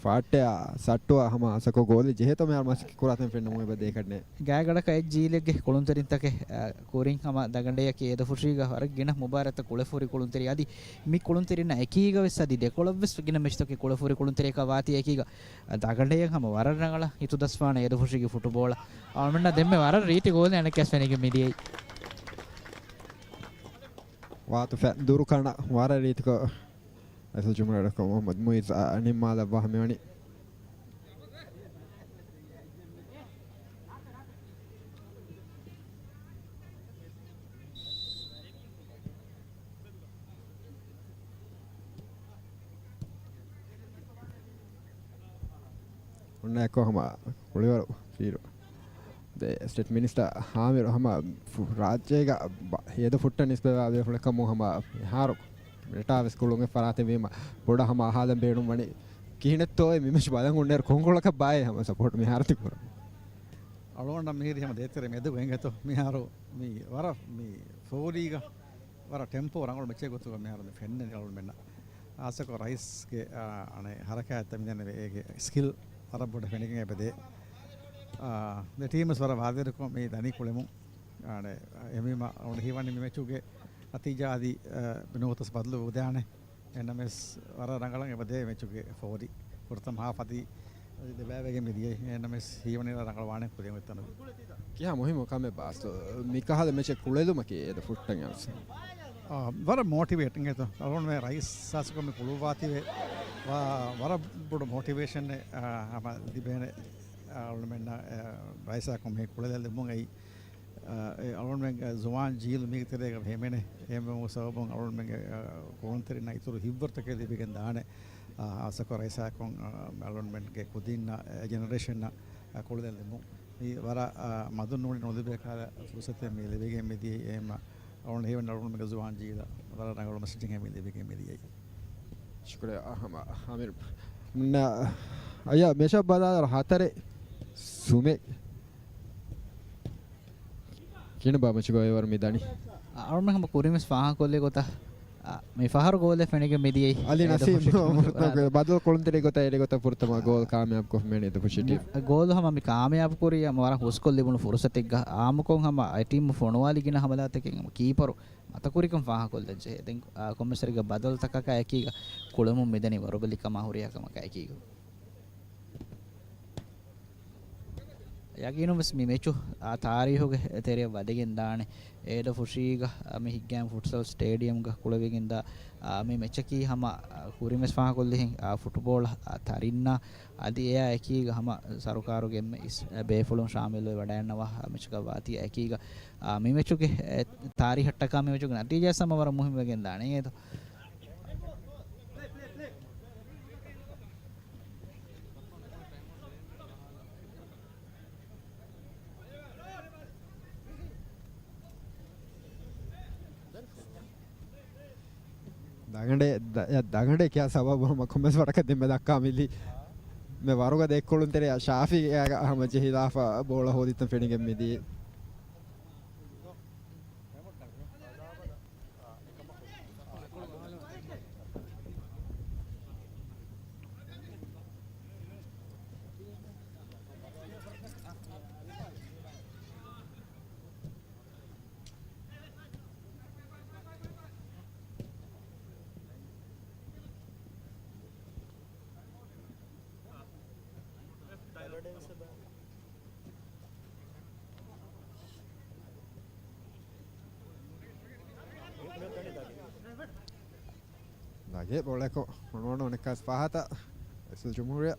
ފާއްޓެއާ ސައްޓުއާ ހަމަ އަސަކޮށް ގޯލެއް ޖެހޭތޯ މިހާރު މަސައްކަތް ކުރާތަން ފެންނަމުން އެބަ ދޭކަށްނެ. ގާތްގަނޑަކަށް އެއް ޖީލެއްގެ ކުޅުންތެރިންތަކެއް، އަ، ކުރިން ހަމަ ދަގަނޑެއަކީ އެދުފުށީގަ ވަރަށް ގިނަ މުބާރާތްތައް ކުޅެފަ ހުރި ކުޅުންތެރި. އަދި މި ކުޅުންތެރިންނާ އެކީގަ ވެސް އަދި ދެކޮޅަށް ވެސް ގިނަ މެޗްތަކެއް ކުޅެފަ ހުރި ކުޅުންތެރިއަކަށް ވާތީ އެކީގަ ދަގަނޑެއަށް ހަމަ ވަރަށް ރަނގަޅަށް ހިތުދަސްވާނެ އެދުފުށީގެ ފުޓުބޯޅަ. އަޅުމެންނަށް ދެންމެ ވަރަށް ރީތި ގޯލެއް އަނެއްކާސް ފެނިގެން މިދިޔައީ. ވާތު ފެ ދުރު ކަނަ ވަރަށް ރީތިކޮށް އައިސް ޖުމްރަ ޑޮޓް ކޮމް މުހައްމަދު މުއިއްޒު އަ، ނިންމާލައްވާ ހަމަވަނީ. އޮންނަ އެއްކޮށް ހަމަ ކުޅިވަރު ފީރު. ދެ ސްޓޭޓް މިނިސްޓަރ ހާމިރު ހަމަ ފު-، ރާއްޖޭގަ ބަ-، ހޭދަ ފުއްޓަށް ނިސްބަތްވާ ބޭފުޅެއް ކަމުން ހަމަ މިހާރު މިރަޓާ ވެސް ކުޅުން އެއް ފަރާތެއް ވީމަ ބޮޑަށް ހަމަ އަހާލަން ބޭނުން ވަނީ. ކިހިނެއްތޯއޭ މި މެޗް ބަލަން އޮންނައިރު ކޮންކޮޅަކަށް ބާއޭ ހަމަ ސަޕޯޓް މިހާރު ތި ކުރަން؟ އަޅުގަނޑަށް މިހިރީ ހަމަ ދޭތެރެ މެދުގަ އިނގޭތޯ މިހާރު މި ވަރަށް މި ފޯރީގަ ވަރަށް ޓެމްޕޯ ރަނގަޅު މެޗެއް ގޮތުގަ މިހާރު މި ފެންނަނީ އަޅުގަނޑުމެންނަށް. އާސަކޮށް ރައީސްގެ، އާ، އަނެއް ހަރަކާތްތައް މިދެންނެވި އޭގެ ސްކިލް ވަރަށް ބޮޑަށް ފެނިގެން އެބަދޭ. އާ، ދެ ޓީމްސް ވަރަށް ވާދަވެރިކޮށް މި ދަނީ ކުޅެމުން. އާނެ، އެމީމަ އަޅުގަނޑު ހީވަނީ މި މެޗުގެ ނަތީޖާ އަދި، އާ، ނުވަތަސް ބަދަލު ވެދާނެ. އެހެންނަމަވެސް ވަރަށް ރަނގަޅަށް އެބަދޭ މެޗުގެ ފޯރި. ފުރަތަމަ ހާފް އަދި ދެބައިވެގެން މިދިޔައީ. އެހެންނަމަވެސް ހީވަނީ ރަނގަޅު ވާނެ ކުރިން އޮތް ތަނުގެ. ކިހާ މުހިއްމު ކަމެއް ބާސް؟ މިކަހަލަ މެޗެއް ކުޅެލުމަކީ އޭދަ ފުއްޓަން އަސް. އާ، ވަރަށް މޯޓިވޭޓިން އޭތޯ. އަޅުގަނޑުމެން ރައީސް ސާސްކޮށް މި ކުޅުއްވާތީވެ. ވަ-، ވަރަށް ބޮޑު މޯޓިވޭޝަނެއް، އާ، ހަމަ ލިބޭނެ. އަޅުގަނޑުމެންނަށް، އާ، ރައީސާ ކޮންމެ ކުޅެލެއް ލިބުމުން އެއީ، އާ، އެ އަޅުގަނޑުމެންގެ ޒުވާން ޖީލު މީގެ ތެރޭގަ ހޭމެނެ. ހޭމެވުމުގެ ސަބަބުން އަޅުގަނޑުމެންގެ، އާ، ކުޅުންތެރިންނަށް އިތުރު ހިތްވަރުތަކެއް ލިބިގެން ދާނެ. އާ، އާސަކޮށް ރައީސާ ކޮން، އާ، އަޅުގަނޑުމެންގެ ކުދީންނަށް، އެ ޖެނެރޭޝަންނަށް، އާ، ކުޅެލެއް ލިބުން. މި ވަރަށް، އާ، މަދުން ނޫނީ ނުލިބޭ ކަހަލަ ފުރުސަތެއް މި ލިބިގެން މިދިޔައީ. އެހެންމަ އަޅުގަނޑު ހީވަނީ އަޅުގަނޑުމެންގެ ޒުވާން ޖީލަށް ވަރަށް ރަނގަޅު މެސެޖެއް ހަމަ ލިބިގެން މިދިޔައީ. ޝުކުރިއްޔާ އަހަމަ އާމިރު. ނަ-، އަޔާ މެޗަށް ބަލާލަރ ހަތަރެއް ސުމެއް. ކިނަބާ މެޗުގަ އެވަރު މި ދަނީ؟ އަ-، އަޅުމެން ހަމަ ކުރިންވެސް ފާހަގަކޮށްލި ގޮތަށް، އަ، މި ފަހަރު ގޯލެއް ފެނިގެން މިދިޔައީ. އަލި ނަސީމް މުރުތަކު ބަދަލު ކުޅުންތެރި ގޮތަށް އެރި ގޮތަށް ފުރަތަމަ ގޯލް ކާމިޔާބު ކޮށްފައި ދެ ފުށި ޓީމް. ގޯލު ހަމަ މި ކާމިޔާބު ކުރީ ހަމަ ވަރަށް ހުސްކޮށް ލިބުނު ފުރުސަތެއްގަ. އާއްމުކޮށް ހަމަ އެ ޓީމު ފޮނުވާލި ގިނަ ހަމަލާތަކެއް ހަމަ ކީޕަރު މަތަކުރިކަން ފާހަގަކޮށްލަންޖެހޭ. ދެން، އާ، ކޮންމެސް ވަރެއްގެ ބަދަލުތަކަކާ އެކީގަ ކުޅެމުން މިދަނީ ވަރުބަލި ކަމާ ހުރިހާ ކަމަކާ އެކީގަ. ޔަގީނުންވެސް މި މެޗު، އާ، ތާރީހުގެ ތެރެއަށް ވަދެގެން ދާނެ. އޭދަ ފުށީގަ، އާ، މި ހިއްގައިމު ފުޓްސަލް ސްޓޭޑިއަމްގަ ކުޅެވިގެންދާ، އާ، މި މެޗަކީ ހަމަ، އާ، ކުރިންވެސް ފާހަގަކޮށްލިހެން، އާ، ފުޓްބޯޅަ، އާ، ތަރިންނާ އަދި އެއާ އެކީގަ ހަމަ ސަރުކާރުގެ އެންމެ އިސް ބޭފުޅުން ޝާމިލުވެ ވަޑައިގަންނަވާ މެޗަކަށް ވާތީ އެކީގަ، އާ، މި މެޗުގެ، އެ، ތާރީހަށްޓަކާ މި މެޗުގެ ނަތީޖާ ހަމަ ވަރަށް މުހިންމުވެގެން ދާނެ އޭތޯ. ދަގަނޑޭ، ދަ-، ދަގަނޑޭ ކިޔާ ސަބަބު ހަމަ ކޮންމެސް ވަރަކަށް ދެންމެ ދައްކާ މިލި. މެ ވަރުގަ ދެއްކޮޅުން ތެރެއަށް ޝާފި ހަމަ ޖެހިލާފަ ބޯޅަ ހޯދިތަން ފެނިގެން މިދިޔަ. ދާގެ ބޯޅައަކު ފޮނުވަން ނިކާސް ފާހަތަ ރައީސުލްޖުމްހޫރިއްޔާ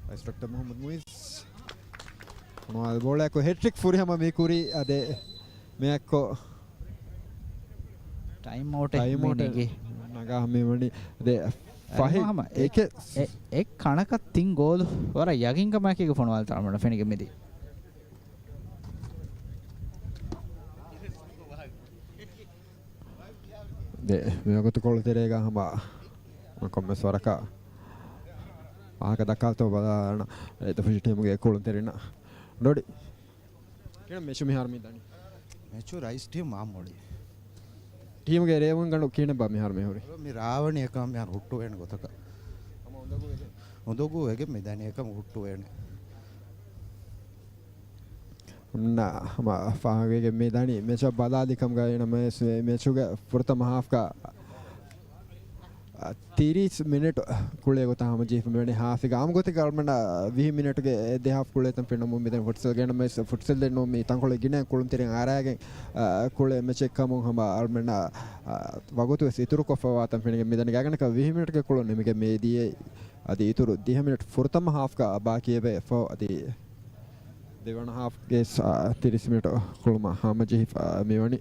ރައީސް ޑޮކްޓަރ މުހައްމަދު މުއިއްޒު. ފޮނުވާލި ބޯޅައަކު ހެޓްރިކް ފުރިހަމަ މި ކުރީ އަދެ މެއަކު ޓައިމް އައުޓެއް ޓައިމް އައުޓެއް ނެގި. ނަގާ މިވަނީ އަދެ ފަހެ އެކެ އެ-، އެ ކަނަކަށް ތިން ގޯލު ވަރަށް ޔަގީންކަމާއެކީގަ ފޮނުވާލި ތަޅަމަޑަ ފެނިގެން މިދީ. ދެ، މިވަގުތު ކޮޅު ތެރޭގަ ހަމަ ކޮންމެސް ވަރަކަށް ވާހަކަ ދައްކާތޯ ބަލާނަ އެ ދެފުށި ޓީމުގެ ކޮޅު ތެރިންނަށް ޑޮޑި. ކިހިނެއް މެޗު މިހާރު މި ދަނީ؟ މެޗު ރައީސް ޓީމް މާ މޮޅި. ޓީމުގެ ރޭވުން ގަނޑު ކިހިނެއްބާ މިހާރު މި ހުރީ؟ މި ރާވަނީ އެކަމަށް މިހާރު ހުއްޓުވޭނެ ގޮތަކަށް. އުނދަގޫ ވެގެން މި ދަނީ އެކަމަށް ހުއްޓުވޭނެ. އޮންނަ ހަމަ ފާހަގަވެގެން މި ދަނީ މެޗަށް ބަލާލި ކަމުގައި ނަމަވެސް މެ-، މެޗުގެ ފުރަތަމަ ހާފްގަ ތިރީސް މިނެޓް ކުޅޭ ގޮތަށް ހަމަޖެހިފަ މިވަނީ ހާފްގަ. އާއްމު ގޮތެއްގަ އަޅުމެންނަށް ވިހި މިނެޓުގެ ދެ ހާފް ކުޅޭތަން ފެންނަމުން މިދަނީ ފުޓްސަލްގައި ނަމަވެސް ފުޓްސަލް ދެންނެވުނީ ތަންކޮޅެއް ގިނަ ކުޅުންތެރިން އަރާގެން، އާ، ކުޅޭ މެޗެއް ކަމުން ހަމަ އަޅުމެންނަށް، އާ، ވަގުތުވެސް އިތުރުކޮށްފަވާތަން ފެނިގެން މިދަނީ. ގާތްގަނޑަކަށް ވިހި މިނެޓްގެ ކުޅުން ނިމިގެން މިދިޔައީ. އަދި އިތުރު ދިހަ މިނެޓް ފުރަތަމަ ހާފްގަ ބާކީވެފަ އަދި ދެވަނަ ހާފްގެ ސާ-، ތިރީސް މިނެޓް ކުޅުމަށް ހަމަޖެހިފަ މިވަނީ.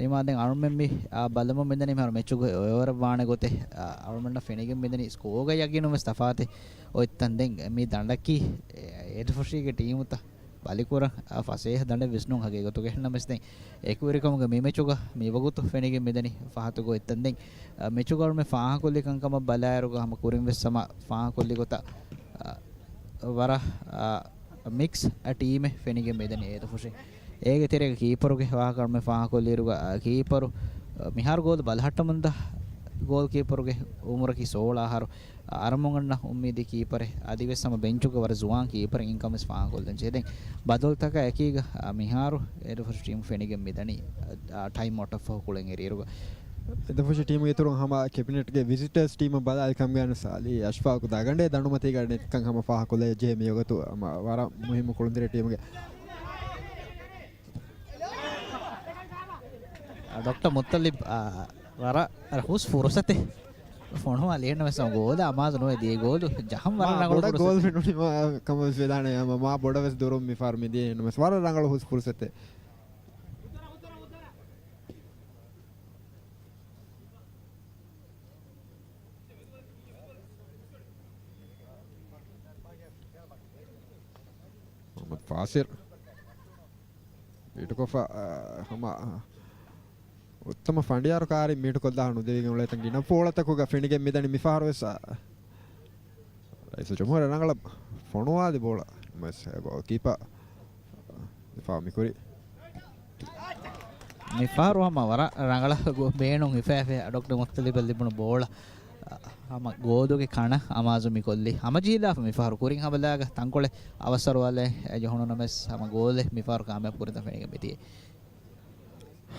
އިމާ ދެން އަޅުމެން މި، އާ، ބަލަމުން މިދަނީ މިހާރު މެޗުގެ އޮވަރ ވާނެ ގޮތެއް، އާ، އަޅުމެންނަށް ފެނިގެން މިދަނީ ސްކޯގަ ޔަގީނުން ވެސް ތަފާތެއް އޮތްތަން. ދެން މި ދަނޑަކީ، އެ، އޭދުފުށީގެ ޓީމުތައް ބަލިކުރަން، އާ، ފަސޭހަ ދަނޑެއް ވިސްނުން ހަގީގަތުގަ. އެހެންނަމަވެސް ދެން އެކުވެރިކަމުގެ މި މެޗުގަ މިވަގުތު ފެނިގެން މިދަނީ ފަހަތުގަ އޮތްތަން. ދެން، އާ، މެޗުގަ އަޅުމެން ފާހަގަކޮށްލި ކަންކަމަށް ބަލާއިރުގަ ހަމަ ކުރިން ވެސް ހަމަ ފާހަގަކޮށްލި ގޮތަށް، އާ، ވަރަށް، އާ، މިކްސް، އާ، ޓީމެއް ފެނިގެން މިދަނީ އޭދުފުށި. އޭގެ ތެރޭގަ ކީޕަރުގެ ވާހަކަ އަޅުމެން ފާހަގަކޮށްލިއިރުގަ، އާ، ކީޕަރު، އާ، މިހާރު ގޯލް ބަލަހައްޓަމުންދާ ގޯލް ކީޕަރުގެ އުމުރަކީ ސޯޅަ އަހަރު. އަރަމުން އަންނަ އުއްމީދީ ކީޕަރެއް، އަދިވެސް ހަމަ ބެންޗުގަ ވަރަށް ޒުވާން ކީޕަރެއް އިންކަމެސް ފާހަގަކޮށްލަން ޖެހޭ. ދެން ބަދަލުތަކާ އެކީގަ، އާ، މިހާރު އޭދުފުށި ޓީމު ފެނިގެން މިދަނީ، އާ، ޓައިމް އައުޓަށްފަހު ކުޅެން އެރިއިރުގަ. އޭދުފުށި ޓީމުގެ އިތުރުން ހަމަ ކެބިނެޓްގެ ވިޒިޓާސް ޓީމަށް ބަލާލި ކަމުގައި ސާލި އަޝްފާޤު ދަގަނޑޭ ދަނޑުމަތީގަ ނެތްކަން ހަމަ ފާހަގަކޮށްލައްޖެ މިވަގުތު ހަމަ ވަރަށް މުހިއްމު ކުޅުންތެރި ޓީމުގެ. ޑޮކްޓަރ މުއްތަލިބް، އާ، ވަރަށް ހުސް ފުރުސަތެއް ފޮނުވާލި. އެހެންނަމަވެސް ގޯލަށް އަމާޒު ނުވެ ދިޔަ ގޯލު ޖަހަން ވަރަށް ރަނގަޅު ފުރުސަތެއް. ގޯލް ފެނުނީ ކަމަށް ވެދާނެ. ހަމަ މާ ބޮޑަށް ވެސް ދުރުން މި ފާރު މިދިޔަ. އެހެންނަމަވެސް ވަރަށް ރަނގަޅު ހުސް ފުރުސަތެއް. މުހައްމަދު ފާސިލް މީޓުކޮށްފަ، އާ، ހަމަ، އާ، އުއްތަމަ ފަނޑިޔާރު ކާރި މީޓުކޮށްލާ ނުދެވިގެން އުޅޭތަން ގިނަ ބޯޅަތަކުގަ ފެނިގެން މިދަނީ މިފަހަރު ވެސް، އާ، ރައީސުލްޖުމްހޫރިއްޔާ ރަނގަޅަށް ފޮނުވާލި ބޯޅަ. ނަމަވެސް ގޯލްކީޕަރ ދިފާއު މިކުރި. މިފަހަރު ހަމަ ވަރަށް ރަނގަޅަށް ގޯ-، ބޭނުން ހިފައިފަ ޑޮކްޓަރ މުއްތަލިބަށް ލިބުނު ބޯޅަ، އަ، ހަމަ ގޯލުގެ ކަނަށް އަމާޒު މިކޮށްލި. ހަމަޖެހިލާފަ މިފަހަރު ކުރިން ހަމަލާގަ ތަންކޮޅެއް އަވަސްއަރުވާލައި ޖެހުނު ނަމަވެސް ހަމަ ގޯލެއް މިފަހަރު ކާމިޔާބު ކުރިތަން ފެނިގެން މިދިޔަ.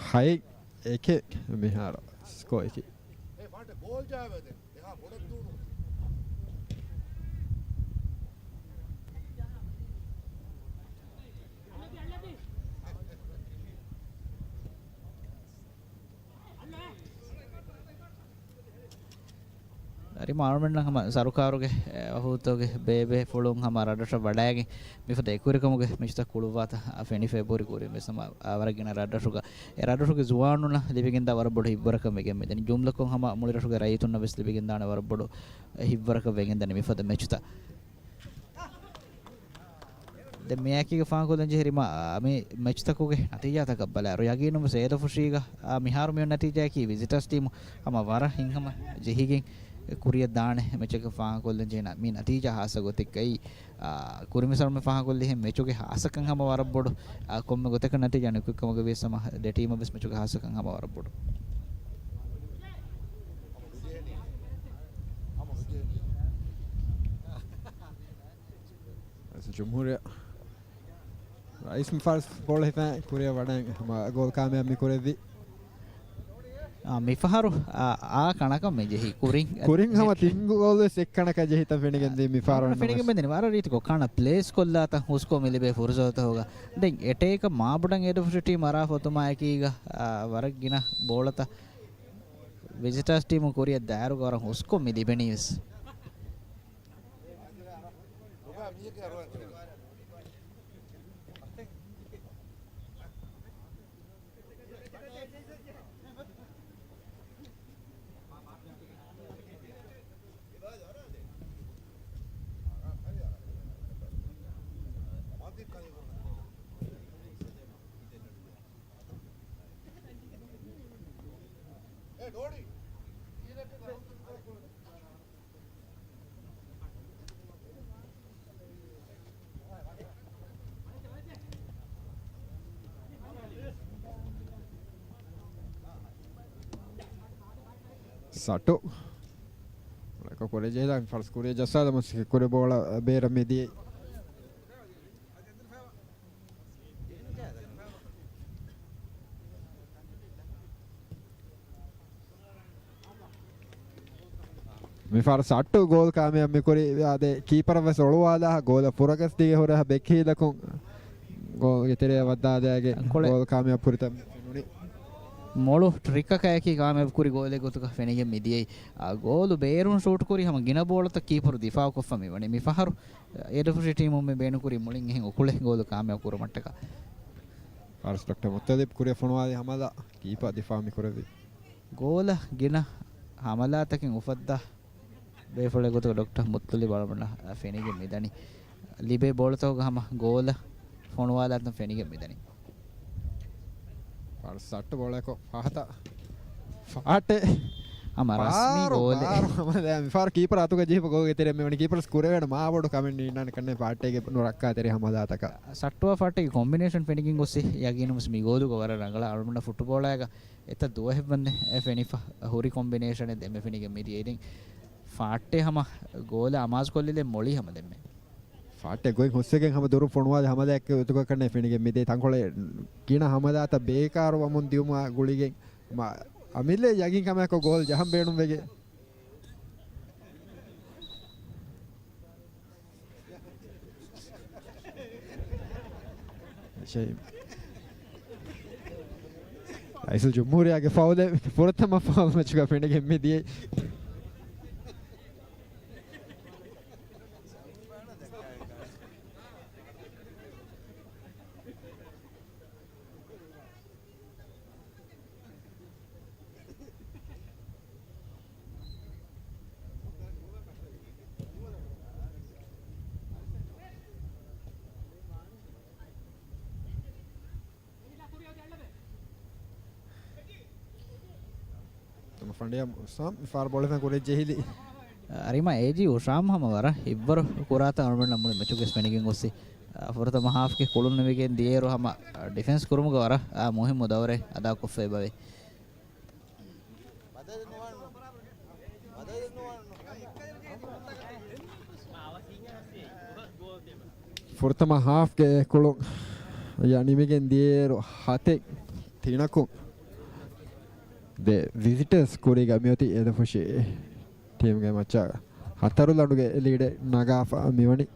ހައެއް އެކެއް މިހާރު ސްކޯ އެކެއް. އަރި މާރުމެންނަށް ހަމަ ސަރުކާރުގެ، އެ، ވަހުދުތަކުގެ ބޭބޭފުޅުން ހަމަ ރަށްރަށަށް ވަޑައިގެން މިފަދަ އެކުވެރިކަމުގެ މެޗުތައް ކުޅުއްވާތަން ފެނިފައި ބުރި ކުރިން ވެސް ހަމަ، އާ، ވަރަށް ގިނަ ރަށްރަށުގަ އެ ރަށްރަށުގެ ޒުވާނުންނަށް ލިބިގެންދާ ވަރަށް ބޮޑު ހިތްވަރަކަށް ވެގެން މިދަނީ. ޖުމްލަކޮށް ހަމަ މުޅި ރަށުގެ ރައްޔިތުންނަށް ވެސް ލިބިގެންދާނެ ވަރަށް ބޮޑު ހިތްވަރަކަށް ވެގެންދަނީ މިފަދަ މެޗުތައް. ދެން މިއާއެކީގަ ފާހަގަކޮށްލަން ޖެހިރިމަ، އާ، މި މެޗުތަކުގެ ނަތީޖާތަކަށް ބަލާއިރު، ޔަގީނުން ވެސް އޭދުފުށީގަ، އާ، މިހާރު މިއޮތް ނަތީޖާއަކީ ވިޒިޓާސް ޓީމު ހަމަ ވަރަށް ހިތްހަމަ ޖެހިގެން ކުރިއަށް ދާނެ މެޗަކަށް ފާހަގަކޮށްލަން ޖެހި މި ނަތީޖާ ހާއްސަ ގޮތެއްގައި، އާ، ކުރިން ވެސް އަޅުމެން ފާހަގަކޮށްލިހެން މެޗުގެ ހާއްސަކަން ހަމަ ވަރަށް ބޮޑު، އާ، ކޮންމެ ގޮތަކަށް ނަތީޖާ ނުކުތްކަމުގަ ވިޔަސް ހަމަ ދެ ޓީމަށް ވެސް މެޗުގެ ހާއްސަކަން ހަމަ ވަރަށް ބޮޑު. ރައީސުލްޖުމްހޫރިއްޔާ ރައީސް މިފަހަރު ބޯޅަ ހިފައި ކުރިއަށް ވަޑައި ހަމަ ގޯލް ކާމިޔާބު މި ކުރެއްވި. އާ، މިފަހަރު، އާ، އާ ކަނަކަށް މި ޖެހި ކުރިން، ކުރިން ހަމަ ތިން ގޯލް ވެސް އެއްކަނަކަށް ޖެހިތަން ފެނިގެން ދިޔަ މިފަހަރު ފެނިގެން މެދެން ވަރަށް ރީތިކޮށް ކަނަ ޕްލޭސް ކޮށްލާތަން ހުސްކޮށް މި ލިބޭ ފުރުސަތުތަކުގަ. ދެން އެޓޭކަށް މާބޮޑަށް އޭދުފުށި ޓީމް އަރާފަ އޮތުމާއެކީގަ، އާ، ވަރަށް ގިނަ ބޯޅަތައް ވިޒިޓާސް ޓީމު ކުރިއަށް ދާއިރުގަ ވަރަށް ހުސްކޮށް މި ލިބެނީ ވެސް. ސަޓު. ކުރިއަށް ޖެހިލާ ފަރުސް ކުރިއަށް ޖައްސާލަމުން ކުރި ބޯޅަ ބޭރަށް މިދިޔައީ. މިފަހަރު ސައްޓު ގޯލް ކާމިޔާބު މިކުރި. އާދެ، ކީޕަރަށް ވެސް އޮޅުވާލާ ގޯލަށް ފުރަގަސްދީގެ ހުރެ ބެކްހީލަކުން ގޯލްގެ ތެރެއަށް ވައްދާލާގެ ގޯލް ކާމިޔާބު ކުރިތަން ފެނުނީ. މޮޅު ޓްރިކަކާއެކީ ކާމިޔާބު ކުރި ގޯލެއް ގޮތުގަ ފެނިގެން މިދިޔައީ. އާ، ގޯލު ބޭރުން ޝޫޓް ކުރި ހަމަ ގިނަ ބޯޅަތައް ކީޕަރު ދިފާއުކޮށްފަ މިވަނީ. މިފަހަރު އޭދުފުށި ޓީމުން މި ބޭނުންކުރީ މުޅިން އެހެން އުކުޅެއް ގޯލު ކާމިޔާބު ކުރުމަށްޓަކާ. ފާރިސް ޑޮކްޓަރ މުއްތަލިބް ކުރިއަށް ފޮނުވާލި ހަމަލާ ކީޕަރ ދިފާއު މި ކުރެއްވި. ގޯލަށް ގިނަ ހަމަލާތަކެއް އުފައްދާ ބޭފުޅެއް ގޮތުގަ ޑޮކްޓަރ މުއްތަލިބް އަޅުގަނޑަށް ފެނިގެން މިދަނީ. ލިބޭ ބޯޅަތަކުގަ ހަމަ ގޯލަށް ފޮނުވާލާތަން ފެނިގެން މިދަނީ. ފާރިސް ސައްޓު ބޯޅައަކު ފަހަތަށް ފާއްޓެއް. ހަމަ ރަސްމީ ބާރު، ގޯލެއް. ބާރު ހަމަލާ މިފަހަރު ކީޕަރ އަތުގަ ޖެހިފަ ގޯލްގެ ތެރެއަށް މިވަނީ. ކީޕަރަށް ކުރެވޭނެ މާބޮޑު ކަމެއް ނީންނާނެ ކަންނޭނގެ ފާއްޓެއްގެ ނުރައްކާތެރި ހަމަލާތަކަށް. ސައްޓުއާ ފާއްޓެއްގެ ކޮމްބިނޭޝަން ފެނިގެން ގޮއްސި ޔަގީނުންވެސް މި ގޯލުގަ ވަރަށް ރަނގަޅަށް އަޅުގަނޑަށް ފުޓްބޯޅައިގަ އެތައް ދުވަހެއްވަންދެން އެ ފެނިފަ ހުރި ކޮމްބިނޭޝަނެއް ދެންމެ ފެނިގެން މިދިޔައީ. ދެން ފާއްޓެއް ހަމަ ގޯލަށް އަމާޒުކޮށްލިލެއް މޮޅީ ހަމަ ދެންމެ. ފާއްޓެއް ގޮތް ހުސްވެގެން ހަމަ ދުރުން ފޮނުވާލި ހަމަލާއެއްގެ ގޮތުގަ ކަންނޭނގެ ފެނިގެން މިދޭ. ތަންކޮޅެއް ގިނަ ހަމަލާތައް ބޭކާރު ވަމުން ދިއުމާ ގުޅިގެން މަ-، އަމިއްލަ ޔަގީންކަމާއެކު ގޯލް ޖަހަން ބޭނުންވެގެން. ޝައިމް. ރައީސުލް ޖުމްހޫރިއްޔާގެ ފައުލެއް ފުރަތަމަ ފައުލް މެޗުގަ ފެނިގެން މިދިޔައީ. ފަނޑިޔާ އުސާމް މިފަހަރު ބޯޅަ ކުރިއަށް ޖެހިލި. އަރިމަ އޭޖީ އުޝާމް ހަމަ ވަރަށް ހިތްވަރު ކުރާތަން އަޅުގަނޑަށް މުޅި މެޗުގެ ފެނިގެން ގޮއްސި. އާ، ފުރަތަމަ ހާފްގެ ކުޅުން ނިމިގެން ދިޔައިރު ހަމަ ޑިފެންސް ކުރުމުގަ ވަރަށް، އާ، މުހިއްމު ދައުރެއް އަދާކޮށްފައި ބަވޭ. ފުރަތަމަ ހާފްގެ ކުޅުން އެއް ނިމިގެން ދިޔައިރު ހަތެއް ތިނަކުން ދެ ވިޒިޓަރސް ކުރީގަ މިއޮތީ އެދަފުށި ޓީމްގެ މައްޗަށް ހަތަރު ލަނޑުގެ ލީޑެއް ނަގާފަ މިވަނީ.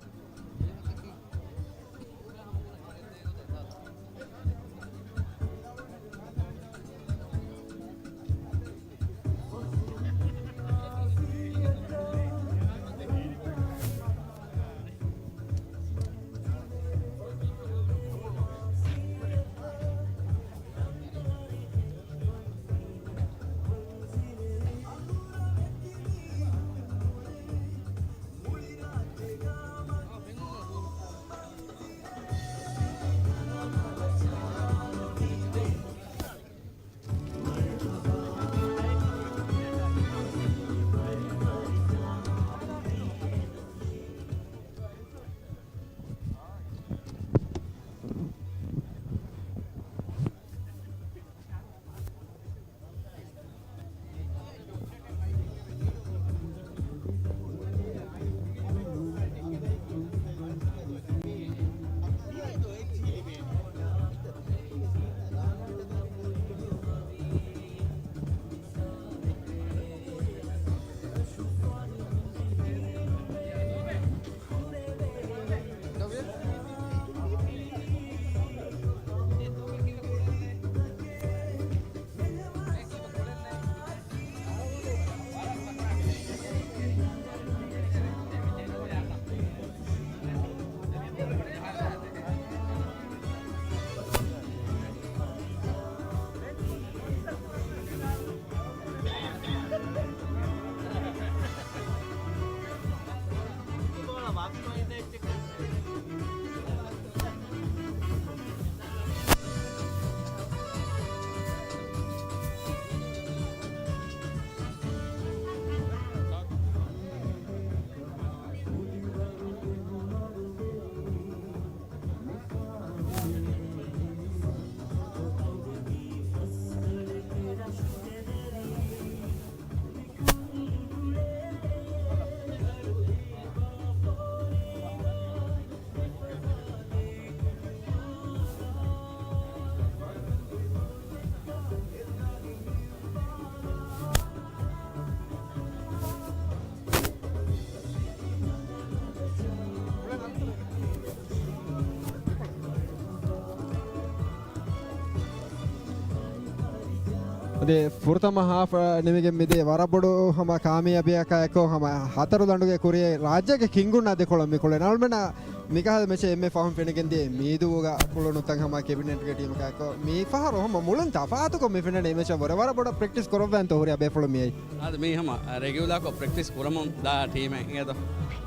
އަދި ފުރަތަމަ ހާފް ނިމިގެން މިދިޔަ ވަރަށް ބޮޑު ހަމަ ކާމިޔާބީއަކާ އެކު ހަމަ ހަތަރު ލަނޑުގެ ކުރިއަށް ރާއްޖޭގެ ކިންގުންނާ ދެކޮޅަށް މި ކުޅެން. އަޅުމެންނަށް މިކަހަލަ މެޗެއް އެންމެ ފަހުން ފެނިގެންދިޔަ މީދޫގަ ކުޅުނުތައް ހަމަ ކެބިނެޓްގެ ޓީމަކާއެކު މި ފަހަރު ހަމަ މުޅުން ތަފާތުކޮށް މި ފެންނަނީ މެޗަށް ވުރެ ވަރަށް ބޮޑަށް ޕްރެކްޓިސް ކުރައްވައިންތޯ ހުރި އަބޭފުޅުން މިއައީ. އާދެ މީ ހަމަ ރެގިއުލާކޮށް ޕްރެކްޓިސް ކުރަމުން ދާ ޓީމެއް އިނގޭތޯ.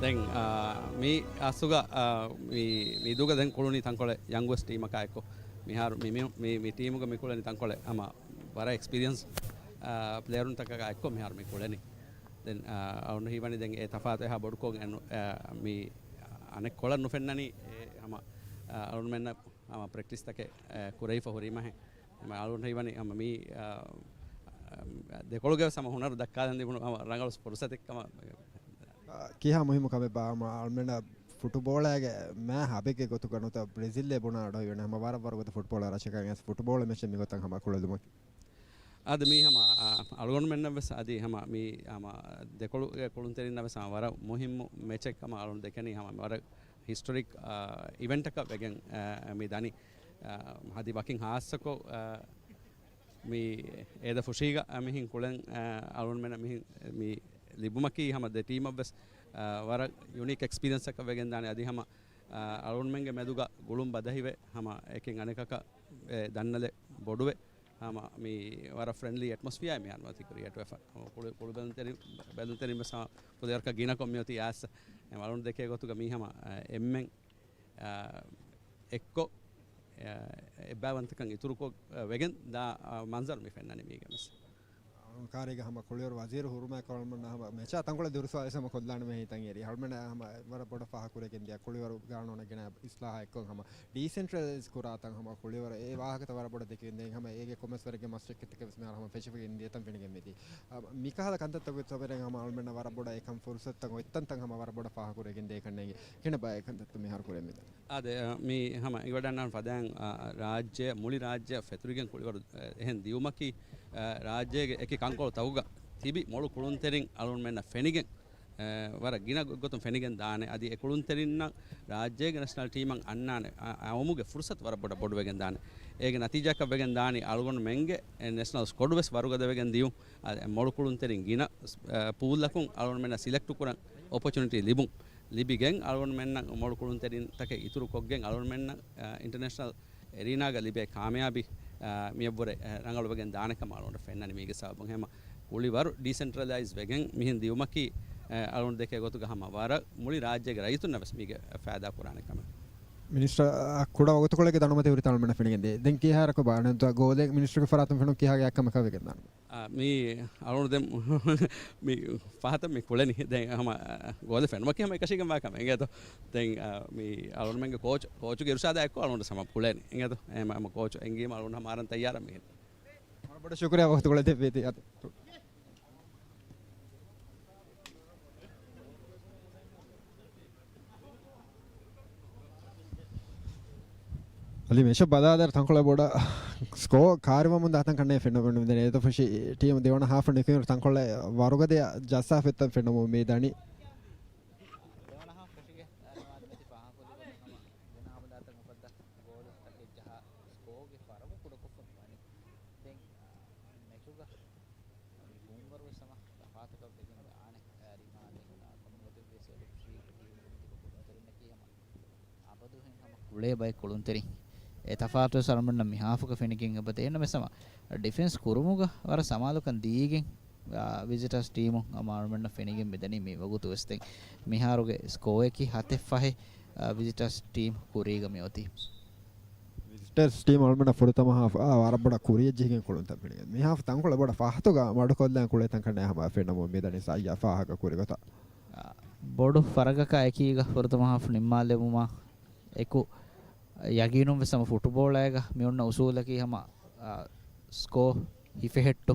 ދެން މީ އަސްލުގަ މި މީދޫގަ ދެން ކުޅުނީ ތަންކޮޅެއް ޔަންގް ވެސްޓް ޓީމަކާއެކު. މިހާރު މި، މި، މި، މި ޓީމުގަ މި ކުޅެނީ ތަންކޮޅެއް ހަމަ ވަރަށް އެކްސްޕީރިއަންސް ޕްލޭޔަރުންތަކާ އެއްކޮށް މިހާރު މި ކުޅެނީ. ދެން އަޅުން ހީވަނީ ދެން އެ ތަފާތު އެހާ ބޮޑުކޮށް އެ ނު-، އާ، މި އަނެއްކޮޅަށް ނުފެންނަނީ އެ ހަމަ، އާ، އަޅުންމެންނަށް ހަމަ ޕްރެކްޓިސްތަކެއް އެ، ކުރެވިފަ ހުރީމަހެން. އަޅުން ހީވަނީ ހަމަ މީ، އާ، ދެކޮޅުގެ ވެސް ހަމަ ހުނަރު ދައްކާލަން ލިބުނު ހަމަ ރަނގަޅު ފުރުސަތެއް ކަމަށް. ކިހާ މުހިއްމު ކަމެއްބާ ހަމަ އަޅުމެންނަށް ފުޓުބޯޅައިގެ މާ ހަބެއްގެ ގޮތުގަ ނުވަތަ ބްރެޒިލްއޭ ބުނާ އަޑު ހީވަނީ ހަމަ ވަރަށް ވަރުގަދަ ފުޓްބޯޅަ ރަށަކަށް އައިސް ފުޓުބޯޅަ މެޗެއް މިގޮތަށް ހަމަ ކުޅެލުމަކީ. އާދެ މީ ހަމަ، އާ، އަޅުގަނޑުމެންނަށް ވެސް އަދި ހަމަ މީ ހަމަ ދެކޮޅުގެ ކުޅުންތެރިންނަށް ވެސް ހަމަ ވަރަށް މުހިއްމު މެޗެއް ކަމަށް އަޅުން ދެކެނީ ހަމަ ވަރަށް ހިސްޓޮރިކް، އާ، އިވެންޓަކަށް ވެގެން، އާ، މި ދަނީ. އާ، އަދި ވަކިން ހާއްސަކޮށް، އާ، މި އޭދަ ފުށީގަ މިހިން ކުޅެން، އާ، އަޅުންމެނަށް މިހިން މި ލިބުމަކީ ހަމަ ދެ ޓީމަށް ވެސް، އާ، ވަރަށް ޔުނީކް އެކްސްޕީރިއަންސްއަކަށް ވެގެން ދާނެ. އަދި ހަމަ، އާ، އަޅުންމެންގެ މެދުގަ ގުޅުން ބަދަހިވެ ހަމަ އެކެއް އަނެކަކަށް އެ ދަންނަލެއް ބޮޑުވެ، ހަމަ މި ވަރަށް ފްރެންޑްލީ އެޓްމޮސްފިއާއެއް މިހާރު މިއޮތީ ކްރިއޭޓްވެފަ. ހަމަ ކުޅި، ކުޅި ބެލުންތެރިން، ބެލުންތެރިން ވެސް ހަމަ ފުލެވަރަކަށް ގިނަކޮށް މިއޮތީ އާސް. އެ އަޅުން ދެކޭ ގޮތުގަ މީ ހަމަ، އަ، އެންމެން، އަ، އެއްކޮށް، އަ، އެއްބައިވަންތަކަން އިތުރުކޮށް، އަ، ވެގެން ދާ، އަ، މަންޒަރު މި ފެންނަނީ މީގެ މެސް. ކާރީގަ ހަމަ ކުޅިވަރު ވަޒީރު ހުރުމާއެކު އަޅުމެންނަށް ހަމަ މެޗާ ތަންކޮޅެއް ދުރުސްވާލި ހަމަ ކޮށްލާނަމޭ ހިތަށް އެރި. އަޅުމެންނަށް ހަމަ ވަރަށް ބޮޑަށް ފާހަގަކުރެގެން ދިޔަ ކުޅިވަރު ގާނޫނަށް ގެނައި އިސްލާހާ އެއްކޮށް ހަމަ ޑީސެންޓްރަލައިޒް ކުރާތަން ހަމަ ކުޅިވަރު އެ ވާހަކަތައް ވަރަށް ބޮޑަށް ދެކެވިގެން ދޭ ހަމަ އޭގެ ކޮމެސް ވަރެއްގެ މަސައްކަތްތަކެއް ވެސް މިހާރު ހަމަ ފެށިފަ ގެންދިޔަތަން ފެނިގެން މިދީ. އަ، މިކަހަލަ ކަންތައްތަކުގެ ތެރެއިން ހަމަ އަޅުމެންނަށް ވަރަށް ބޮޑަށް އެކަން ފުރުސަތުތައް އޮތްތަންތަން ހަމަ ވަރަށް ބޮޑަށް ފާހަގަކުރެގެން ދޭ ކަންނޭނގެ. ކިހިނެއްބާ އެ ކަންތައްތައް މިހާރު ކުރެން މިދަނީ؟ އާދެ، އަ، މި ހަމަ އިވަޑަންނާން ފަދައިން، އަ، ރާއްޖެ، މުޅި ރާއްޖެ ފެތުރިގެން ކުޅިވަރު، އަ، އެހެން ދިއުމަކީ، އަ، ރާއްޖޭގެ އެކި ކަންކޮޅު ތަކުގަ ތިބި މޮޅު ކުޅުންތެރިން އަޅުންމެންނަށް ފެނިގެން، އަ، ވަރަށް ގިނަ ގޮތުން ފެނިގެން ދާނެ. އަދި އެ ކުޅުންތެރިންނަށް ރާއްޖޭގެ ނެޝަނަލް ޓީމަށް އަންނާނެ، އަ، އައުމުގެ ފުރުސަތު ވަރަށް ބޮޑަށް ބޮޑުވެގެން ދާނެ. އޭގެ ނަތީޖާއަކަށް ވެގެން ދާނީ އަޅުގަނޑުމެންގެ ނެޝަނަލް ސްކޮޑު ވެސް ވަރުގަދަ ވެގެން ދިޔުން. އަ، މޮޅު ކުޅުންތެރިން ގިނަ، އަ، ޕޫލްއަކުން އަޅުގަނޑުމެންނަށް ސިލެކްޓު ކުރަން އޮޕޮޗުނިޓީ ލިބުން. ލިބިގެން އަޅުގަނޑުމެންނަށް މޮޅު ކުޅުންތެރިންތަކެއް އިތުރުކޮށްގެން އަޅުގަނޑުމެންނަށް، އަ، އިންޓަރނޭޝަނަލް އެރީނާގަ ލިބޭ ކާމިޔާބީ، އަ، މިއަށްވުރެ، އަ، ރަނގަޅުވެގެން ދާނެ ކަމަށް އަޅުގަނޑަށް ފެންނަނީ. މީގެ ސަބަބުން ހަމަ ކުޅިވަރު ޑީސެންޓްރަލައިޒް ވެގެން މިހެން ދިއުމަކީ، އަ، އަޅުގަނޑު ދެކޭ ގޮތުގަ ހަމަ ވަރަށް މުޅި ރާއްޖޭގެ ރައްޔިތުންނަށް ވެސް މީގެ ފައިދާ ކުރާނެ ކަމެއް. މިނިސްޓަރ، އަ، ކުޑަ ވަގުތުކޮޅެއްގެ ދަނޑުމަތި ހުރިތާ އަޅުމެންނަށް ފެނިގެންދޭ. ދެން ކިހާއިރަކު ބާ ނެތް ގޯލެއް މިނިސްޓަރގެ ފަރާތުން ފެނުން ކިހާ ގާތްކަމަކަށް ވެގެން ދާނެ؟ އާ، މީ އަޅުގަނޑު ދެން މި ފަހަތަށް މި ކުޅެނީ. ދެން ހަމަ، އާ، ގޯލެއް ފެނުމަކީ ހަމަ އެކަށީގެންވާ ކަމެއް އިނގޭތޯ. ދެން، އާ، މި އަޅުގަނޑުމެންގެ ކޯޗު، ކޯޗުގެ އިރުޝާދާ އެއްކޮށް އަޅުގަނޑު ހަމަ ކުޅެނީ އިނގޭތޯ. އެ ހަމަ ކޯޗު އެނގީމަ އަޅުގަނޑު ހަމަ އަރަން ތައްޔާރަށް މިހެން. ވަރަށް ބޮޑަށް ޝުކުރިއްޔާ ވަގުތުކޮޅެއް ދެއްވީތީ. އަދި މެޗަށް ބަލާލާއިރު ތަންކޮޅެއް ބޮޑަށް ސްކޯ ކާރިވަމުން ދާތަން ކަންނޭ ފެންނަމުން ދެން އޭދަފުށި ޓީމު ދެވަނަ ހާފަށް ނިކުމެވުނު ތަންކޮޅެއް ވަރުގަދަ ޖައްސާފައިތަން ފެންނަމުން މި ދަނީ. ދެވަނަ ހާފަށް ފެށިގެން ދާނެ މާތް މެޗި ފާހަގަކޮށްލި ގޮތުން ހަމަ ދެން ހަމަލާތައް އުފައްދާ ގޯލުތަކެއް ޖަހާ ސްކޯގެ ފަރަގު ކުޑަކޮށްފަ ވަނީ. ދެން، އާ، މެޗުގަ މި ގުންވަރު ވެސް ހަމަ ތަފާތަކަށް ވެގެން ދާނެ. އާ، ރިމާ ދެން، އާ، ކޮންމެ ގޮތެއް ވިޔަސް އެދު ފްރީ ޓީމުގަ ތިބި ކުޅުންތެރިންނަކީ ހަމަ އަބަދުހެން ހަމަ ކުޅޭ ބައެއް ކުޅުންތެރިން. އެ ތަފާތުވެސް އަޅުމެންނަށް މިހާފަކަށް ފެނިގެން އެބަދޭނަމެސް ހަމަ ޑިފެންސް ކުރުމުގަ ވަރަށް ސަމާލުކަން ދީގެން، އާ، ވިޒިޓާސް ޓީމު ހަމަ އަޅުމެންނަށް ފެނިގެން މިދަނީ މިވަގުތުވެސް. ދެން މިހާރުގެ ސްކޯއަކީ ހަތެއް ފަހެއް، އާ، ވިޒިޓާސް ޓީމް ކުރީގަ މިއޮތީ. ވިޒިޓާސް ޓީމް އަޅުމެންނަށް ފުރަތަމަ ހާފް، އާ، ވަރަށް ބޮޑަށް ކުރިޔަށް ޖެހިގެން ކުޅުންތައް ފެނިގެން. މި ހާފް ތަންކޮޅެއް ބޮޑަށް ފަހަތުގަ މަޑުކޮށްލަން ކުޅޭތަން ކަންނޭ ހަމަ ފެންނަމުން މިދަނީ ސައްޔާ ފާހަގަ ކުރި ގޮތަށް. އާ، ބޮޑު ފަރަގަކާ އެކީގަ ފުރަތަމަ ހާފް ނިންމާލެވުމާ އެކު، ޔަގީނުން ވެސް ހަމަ ފުޓުބޯޅައިގަ މި އޮންނަ އުސޫލަކީ ހަމަ، އާ، ސްކޯ ހިފެހެއްޓު.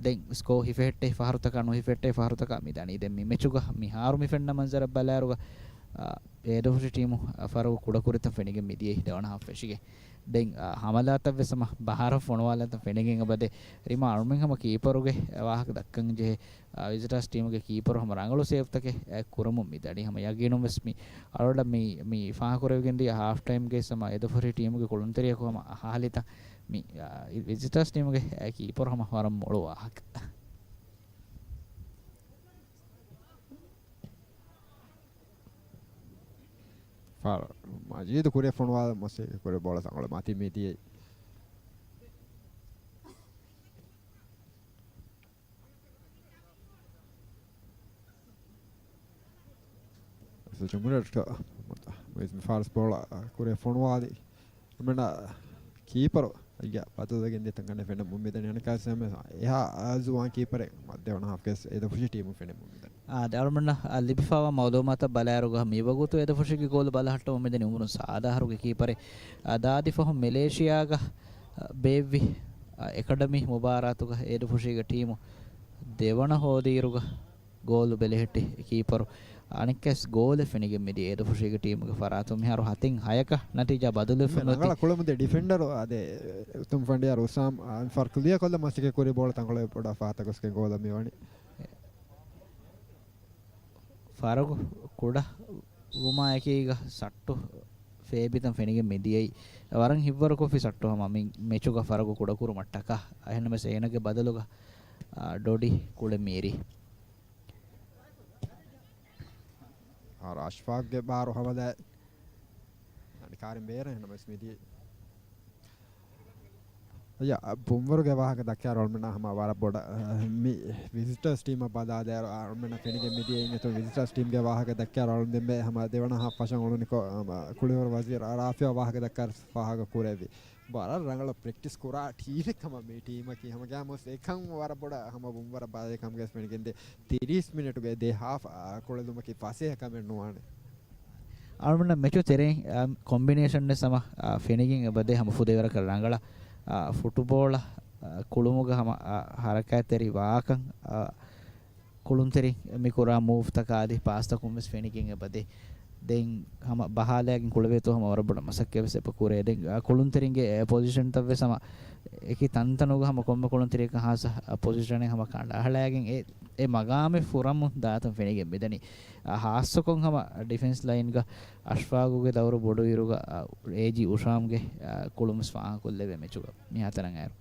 ދެން ސްކޯ ހިފެހެއްޓޭ ފަހަރުތަކާ، ނުހިފެހެއްޓޭ ފަހަރުތަކާ މި ދަނީ. ދެން މި މެޗުގަ މިހާރު މި ފެންނަ މަންޒަރަށް ބަލާއިރުގަ، އާ، އޭދަފުށި ޓީމު ފަރަގު ކުޑަކުރިތަން ފެނިގެން މިދިޔައީ ދެވަނަ ހާފް ފެށިގެން. ދެން، އާ، ހަމަލާތައް ވެސް ހަމަ ބަހާރަށް ފޮނުވާލާތަން ފެނިގެން އެބަދޭ. ރިމާ އަޅުމެން ހަމަ ކީޕަރުގެ ވާހަކަ ދައްކަން ޖެހޭ. އާ، ވިޒިޓާސް ޓީމުގެ ކީޕަރު ހަމަ ރަނގަޅު ސޭވްތަކެއް، އެ، ކުރަމުން މި ދަނީ. ހަމަ ޔަގީނުން ވެސް މި އަޅުގަނޑަށް މި، މި ފާހަގަކުރެވިގެން ދިޔަ ހާފް ޓައިމްގެ ހަމަ އެދަފުށި ޓީމުގެ ކުޅުންތެރިޔަކު ހަމަ ހާލިތައް މި، އާ، ވިޒިޓާސް ޓީމުގެ، އެ، ކީޕަރު ހަމަ ވަރަށް މޮޅު ވާހަކަ. ޕާ މަޖީދު ކުރިއަށް ފޮނުވާލަން މަސައްކަތް ކުރި ބޯޅަ ތަންކޮޅެއް މަތި މިދިޔައީ. ޖުމްހޫރިއްޔަތު މުއިއްޒު މި ފާރިސް ބޯޅަ ކުރިއަށް ފޮނުވާލި. މެންނަ ކީޕަރު އައްޔާ ބަދަލުވެގެން ދިޔަތަން ގަނެ ފެންނަ މުއްމިދަނި އަނެކާސް އެހާ ޒުވާން ކީޕަރެއް ދެވަނަ ހާފްގެ އެދަފުށި ޓީމު ފެނެ މުއްމިދަނި. އާ، ދެ އަޅުމެންނަށް ލިބިފައިވާ މައުލޫމާތަށް ބަލާއިރުގަ މިވަގުތު އެދަފުށީގެ ގޯލު ބަލަހައްޓަމުން މިދަނީ އުމުރުން ސާދަ އަހަރުގެ ކީޕަރެއް. އާ، ދާދި ފަހުން މެލޭޝިޔާގަ، އާ، ބޭއްވި، އާ، އެކަޑަމީ މުބާރާތުގަ އެދަފުށީގެ ޓީމު ދެވަނަ ހޯދިއިރުގަ ގޯލު ބެލެހެއްޓި ކީޕަރު އަނެއްކާސް ގޯލެއް ފެނިގެން މިދިޔަ އެދަފުށީގެ ޓީމުގެ ފަރާތުން. މިހާރު ހަތެއް ހަޔަކަށް ނަތީޖާ ބަދަލުވެފަ ނުވަތީ. ރަނގަޅަށް ކުޅަމުދެ ޑިފެންޑަރު އާދެ އުތުމް ފަނޑިޔާރު އުސާމް އާ، ފަރުކު ލިޔަކޮށްލަ މަސައްކަތް ކުރި ބޯޅަ ތަންކޮޅެއް ބޮޑަށް ފަހަތަށް ގޮސްގެން ގޯލަށް މިވަނީ. ފަރަގު ކުޑަ ވުމާ އެކީގަ ސައްޓު ފޭބިތަން ފެނިގެން މިދިޔައީ. ވަރަށް ހިތްވަރު ކޮށްފި ސައްޓު ހަމަ މި މެޗުގަ ފަރަގު ކުޑަކުރުމަށްޓަކާ. އެހެންނަމަވެސް އޭނަގެ ބަދަލުގަ، އާ، ޑޮޑި ކުޅެ މީރި. އާ، އަޝްފާގްގެ ބާރު ހަމަލާ އަނިކާރިން ބޭރަށް އެހެންނަމަވެސް މިދިޔައީ. އައްޔާ، ބުންވަރުގެ ވާހަކަ ދައްކާ އަޅުމެންނަށް ހަމަ ވަރަށް ބޮޑަށް، އަ، މި ވިޒިޓަރސް ޓީމަށް ބަލާލާއިރު އަޅުމެންނަށް ފެނިގެން މިދިޔައީ އިނގޭތޯ ވިޒިޓަރސް ޓީމްގެ ވާހަކަ ދައްކާ އަޅުމެން ދެންމެ ހަމަ ދެވަނަ ހާފް ފަށަން އުޅުނިކޮށް، ހަމަ ކުޅިވަރު ވަޒީރު ރާފިޢާ ވާހަކަ ދައްކާ ފާހަގަ ކުރެއްވި. ވަރަށް ރަނގަޅަށް ޕްރެކްޓިސް ކުރާ ޓީމެއް ހަމަ މި ޓީމަކީ ހަމަ ގާމުސް އެކަން ވަރަށް ބޮޑަށް ހަމަ ބުންވަރަށް ބަލާލި ކަމުގައި ފެނިގެންދޭ. ތިރީސް މިނެޓުގެ ދެ ހާފް، އާ، ކުޅެލުމަކީ ފަސޭހަ ކަމެއް ނުވާނެ. އަޅުމެންނަށް މެޗު ތެރެއިން، އާ، ކޮމްބިނޭޝަން ވެސް ހަމަ، އާ، ފެނިގެން އެބަދޭ ހަމަ ފުދޭވަރަކަށް ރަނގަޅަށް، އާ، ފުޓުބޯޅަ، އާ، ކުޅުމުގަ ހަމަ، އާ، ހަރަކާތްތެރި ވާކަން، އާ، ކުޅުންތެރިން މި ކުރާ މޫވްތަކާ އަދި ޕާސްތަކުން ވެސް ފެނިގެން އެބަދޭ. ދެން ހަމަ ބަހާލައިގެން ކުޅެވޭތޯ ހަމަ ވަރަށް ބޮޑަށް މަސައްކަތް ވެސް އެބަ ކުރޭ. ދެން، އާ، ކުޅުންތެރިންގެ އެ ޕޮޒިޝަންތައް ވެސް ހަމަ އެކި ތަންތަނުގަ ހަމަ ކޮންމެ ކުޅުންތެރިއަކަށް ހާއްސަ ޕޮޒިޝަނެއް ހަމަ ކަނޑައަހަޅައިގެން އެ، އެ މަގާމެއް ފުރަމުން ދާތަން ފެނިގެން މިދަނީ. އާ، ހާއްސަކޮށް ހަމަ ޑިފެންސް ލައިންގަ އަޝްފާގުގެ ދައުރު ބޮޑުއިރުގަ، އާ، އޭޖީ އުޝާމްގެ، އާ، ކުޅުން ވެސް ފާހަގަކޮށްލެވޭ މެޗުގަ މިހާތަނަށް އައިރު.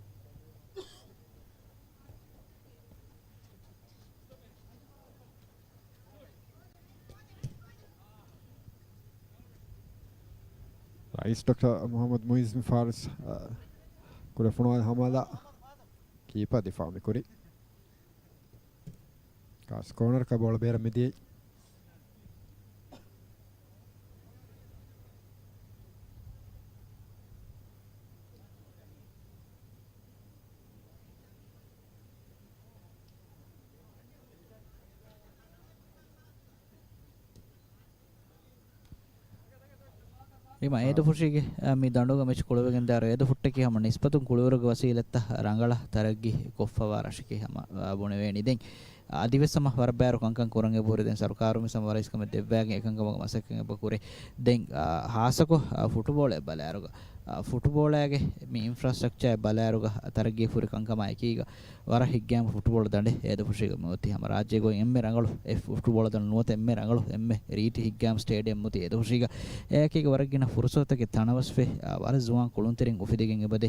ރައީސް ޑޮކްޓަރ މުޙައްމަދު މުއިއްޒު މި ފާރިސް، އަ، ކުރެ ފޮނުވާލި ހަމަލާ ކީޕަ ދިފާ މި ކުރި. ކާސް ކޯނަރަކަށް ބޯޅަ ބޭރަށް މިދިޔައީ. އެމަ އާ. އޭދަފުށީގެ، އާ، މި ދަނޑުގަ މެޗް ކުޅެވިގެންދާއިރު އޭދަފުއްޓަކީ ހަމަ ނިސްބަތުން ކުޅިވަރުގެ ވަސީލަތްތައް ރަނގަޅަށް ތަރައްގީ ކޮށްފަވާ ރަށަކީ ހަމަ، އާ، ބުނެވޭނީ. ދެން އަދިވެސް ހަމަ ވަރަށް ބައިވަރު ކަންކަން ކުރަން އެބަހުރި. ދެން ސަރުކާރުން ވެސް ހަމަ ވަރަށް އިސްކަމެއް ދެއްވައިގެން އެކަންކަމުގެ މަސައްކަތް އެބަ ކުރޭ. ދެން، އާ، ހާއްސަކޮށް، އާ، ފުޓުބޯޅައިގެ މި އިންފްރާސްޓްރަކްޗާއެއް ބަލާއިރުގަ ތަރައްގީ ފުރި ކަންކަމާ އެކީގަ ވަރަށް ހިތްގައިމު ފުޓުބޯޅަ ދަނޑެއް އޭދަފުށީގަ މިއޮތީ. ހަމަ ރާއްޖޭގަ އޮތް އެންމެ ރަނގަޅު އެއް ފުޓުބޯޅަ ދަނޑު ނުވަތަ އެންމެ ރަނގަޅު އެންމެ ރީތި ހިތްގައިމު ސްޓޭޑިއަމް އޮތީ އޭދަފުށީގަ. އެއާއެކީގަ ވަރަށް ގިނަ ފުރުސަތުތަކެއް ތަނަވަސްވެ، އާ، ވަރަށް ޒުވާން ކުޅުންތެރިން އުފެދިގެން އެބަދޭ.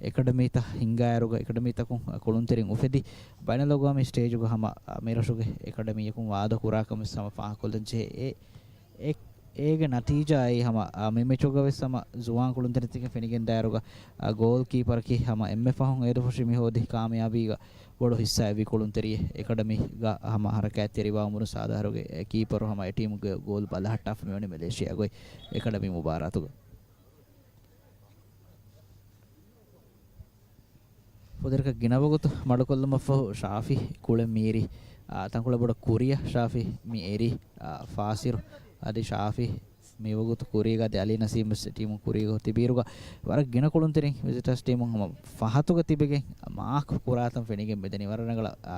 އެކަޑަމީތައް ހިންގާއިރުގަ އެކަޑަމީތަކުން، އާ، ކުޅުންތެރިން އުފެދި، ބައިނަލްއަގްވާމީ ސްޓޭޖުގަ ހަމަ، އާ، މިރަށުގެ އެކަޑަމީއަކުން ވާދަ ކުރާކަމެއް ހަމަ ފާހަގަކޮށްލަން ޖެހޭ. އެ އެ، އޭގެ ނަތީޖާއައީ ހަމަ، އާ، މި މެޗުގަ ވެސް ހަމަ ޒުވާން ކުޅުންތެރިން ފެނިގެންދާއިރުގަ، އާ، ގޯލް ކީޕަރަކީ ހަމަ އެންމެ ފަހުން އޭދަފުށި މި ހޯދި ކާމިޔާބީގަ ބޮޑު ހިއްސާއެއްވީ ކުޅުންތެރިއެއް. އެކަޑަމީގަ ހަމަ ހަރަކާތްތެރިވާ އުމުރު ސާދަ އަހަރުގެ ކީޕަރު ހަމަ އެ ޓީމުގެ ގޯލް ބަލަހައްޓާފަ މިވަނީ މެލޭޝިޔާގައި އެކަޑަމީ މުބާރާތުގަ. ފުދޭވަރަކަށް ގިނަ ވަގުތު މަޑުކޮށްލުމަށްފަހު ޝާފި ކުޅެ މީރި، އާ، ތަންކޮޅެއް ބޮޑަށް ކުރިއަށް ޝާފި މި އެރީ، އާ، ފާސިރު އަދި ޝާފި މިވަގުތު ކުރީގަ އަދި އަލީ ނަސީމް ވެސް ޓީމު ކުރީގަ ތިބީރުގަ ވަރަށް ގިނަ ކުޅުންތެރިން ވިޒިޓާސް ޓީމުން ހަމަ ފަހަތުގަ ތިބެގެން މާކް ކުރާތަން ފެނިގެން މިދަނީ ވަރަށް ރަނގަޅަށް، އާ،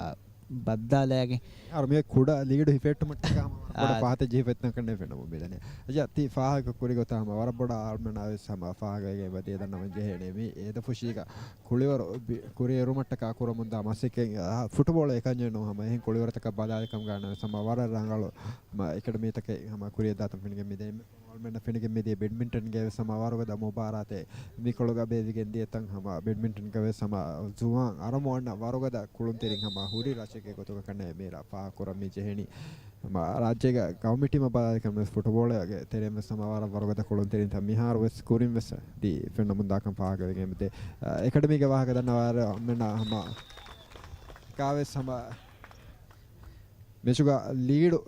ބައްދާލައިގެން. އަރު މި ކުޑަ ލީޑު ހިފެއްޓުމަށްޓަކާ ހަމަ ކުޑަ އާ. ފަހަތަށް ޖެހިފައިތަން ކަންނޭ ފެންނަމުން މިދަނީ. އަޖާ ތި ފާހަގަ ކުރި ގޮތަށް ހަމަ ވަރަށް ބޮޑަށް އަޅުމެންނާ ވެސް ހަމަ ފާހަގަވެގެން އެބަ ދޭ ދަންނަވަން ޖެހޭނެ. މި އޭދަފުށީގަ ކުޅިވަރު ބި-، ކުރިއެރުމަށްޓަކާ ކުރަމުންދާ މަސައްކަތް، އާ، ފުޓުބޯޅަ އެކަންޏެއް ނޫން ހަމަ އެހެން ކުޅިވަރުތަކަށް ބަލާލި ކަމުގަ ވެސް ހަމަ ވަރަށް ރަނގަޅު މަ-، އެކަޑަމީތަކެއް ހަމަ ކުރިއަށްދާތަން ފެނިގެން މިދެނީ. އަޅުމެންނަށް ފެނިގެން މިދިޔަ ބެޑްމިންޓަންގެ ވެސް ހަމަ ވަރުގަދަ މުބާރާތެއް މިކޮޅުގަ ބޭއްވިގެން ދިޔަތަން ހަމަ ބެޑްމިންޓަންގަ ވެސް ހަމަ ޒުވާން އަރަމު އަންނަ ވަރުގަދަ ކުޅުންތެރިން ހަމަ ހުރި ރަށެއް. ގެ ގޮތުގަ ކަންނޭ މީރާ ފާހަގަކުރަން މި ޖެހެނީ. ހަމަ ރާއްޖޭގެ ގައުމީ ޓީމަށް ބަލާލިކަން ވެސް ފުޓުބޯޅައިގެ ތެރެއިން ވެސް ހަމަ ވަރަށް ވަރުގަދަ ކުޅުންތެރިންތައް މިހާރު ވެސް ކުރިން ވެސް ދީ ފެންނަމުންދާކަން ފާހަގަވެގެން އެމެދޭ. އެކަޑަމީގެ ވާހަކަ ދަންނަވާ އަމެންނަ ހަމަ ކާވެސް ހަމަ މެޗުގަ ލީޑު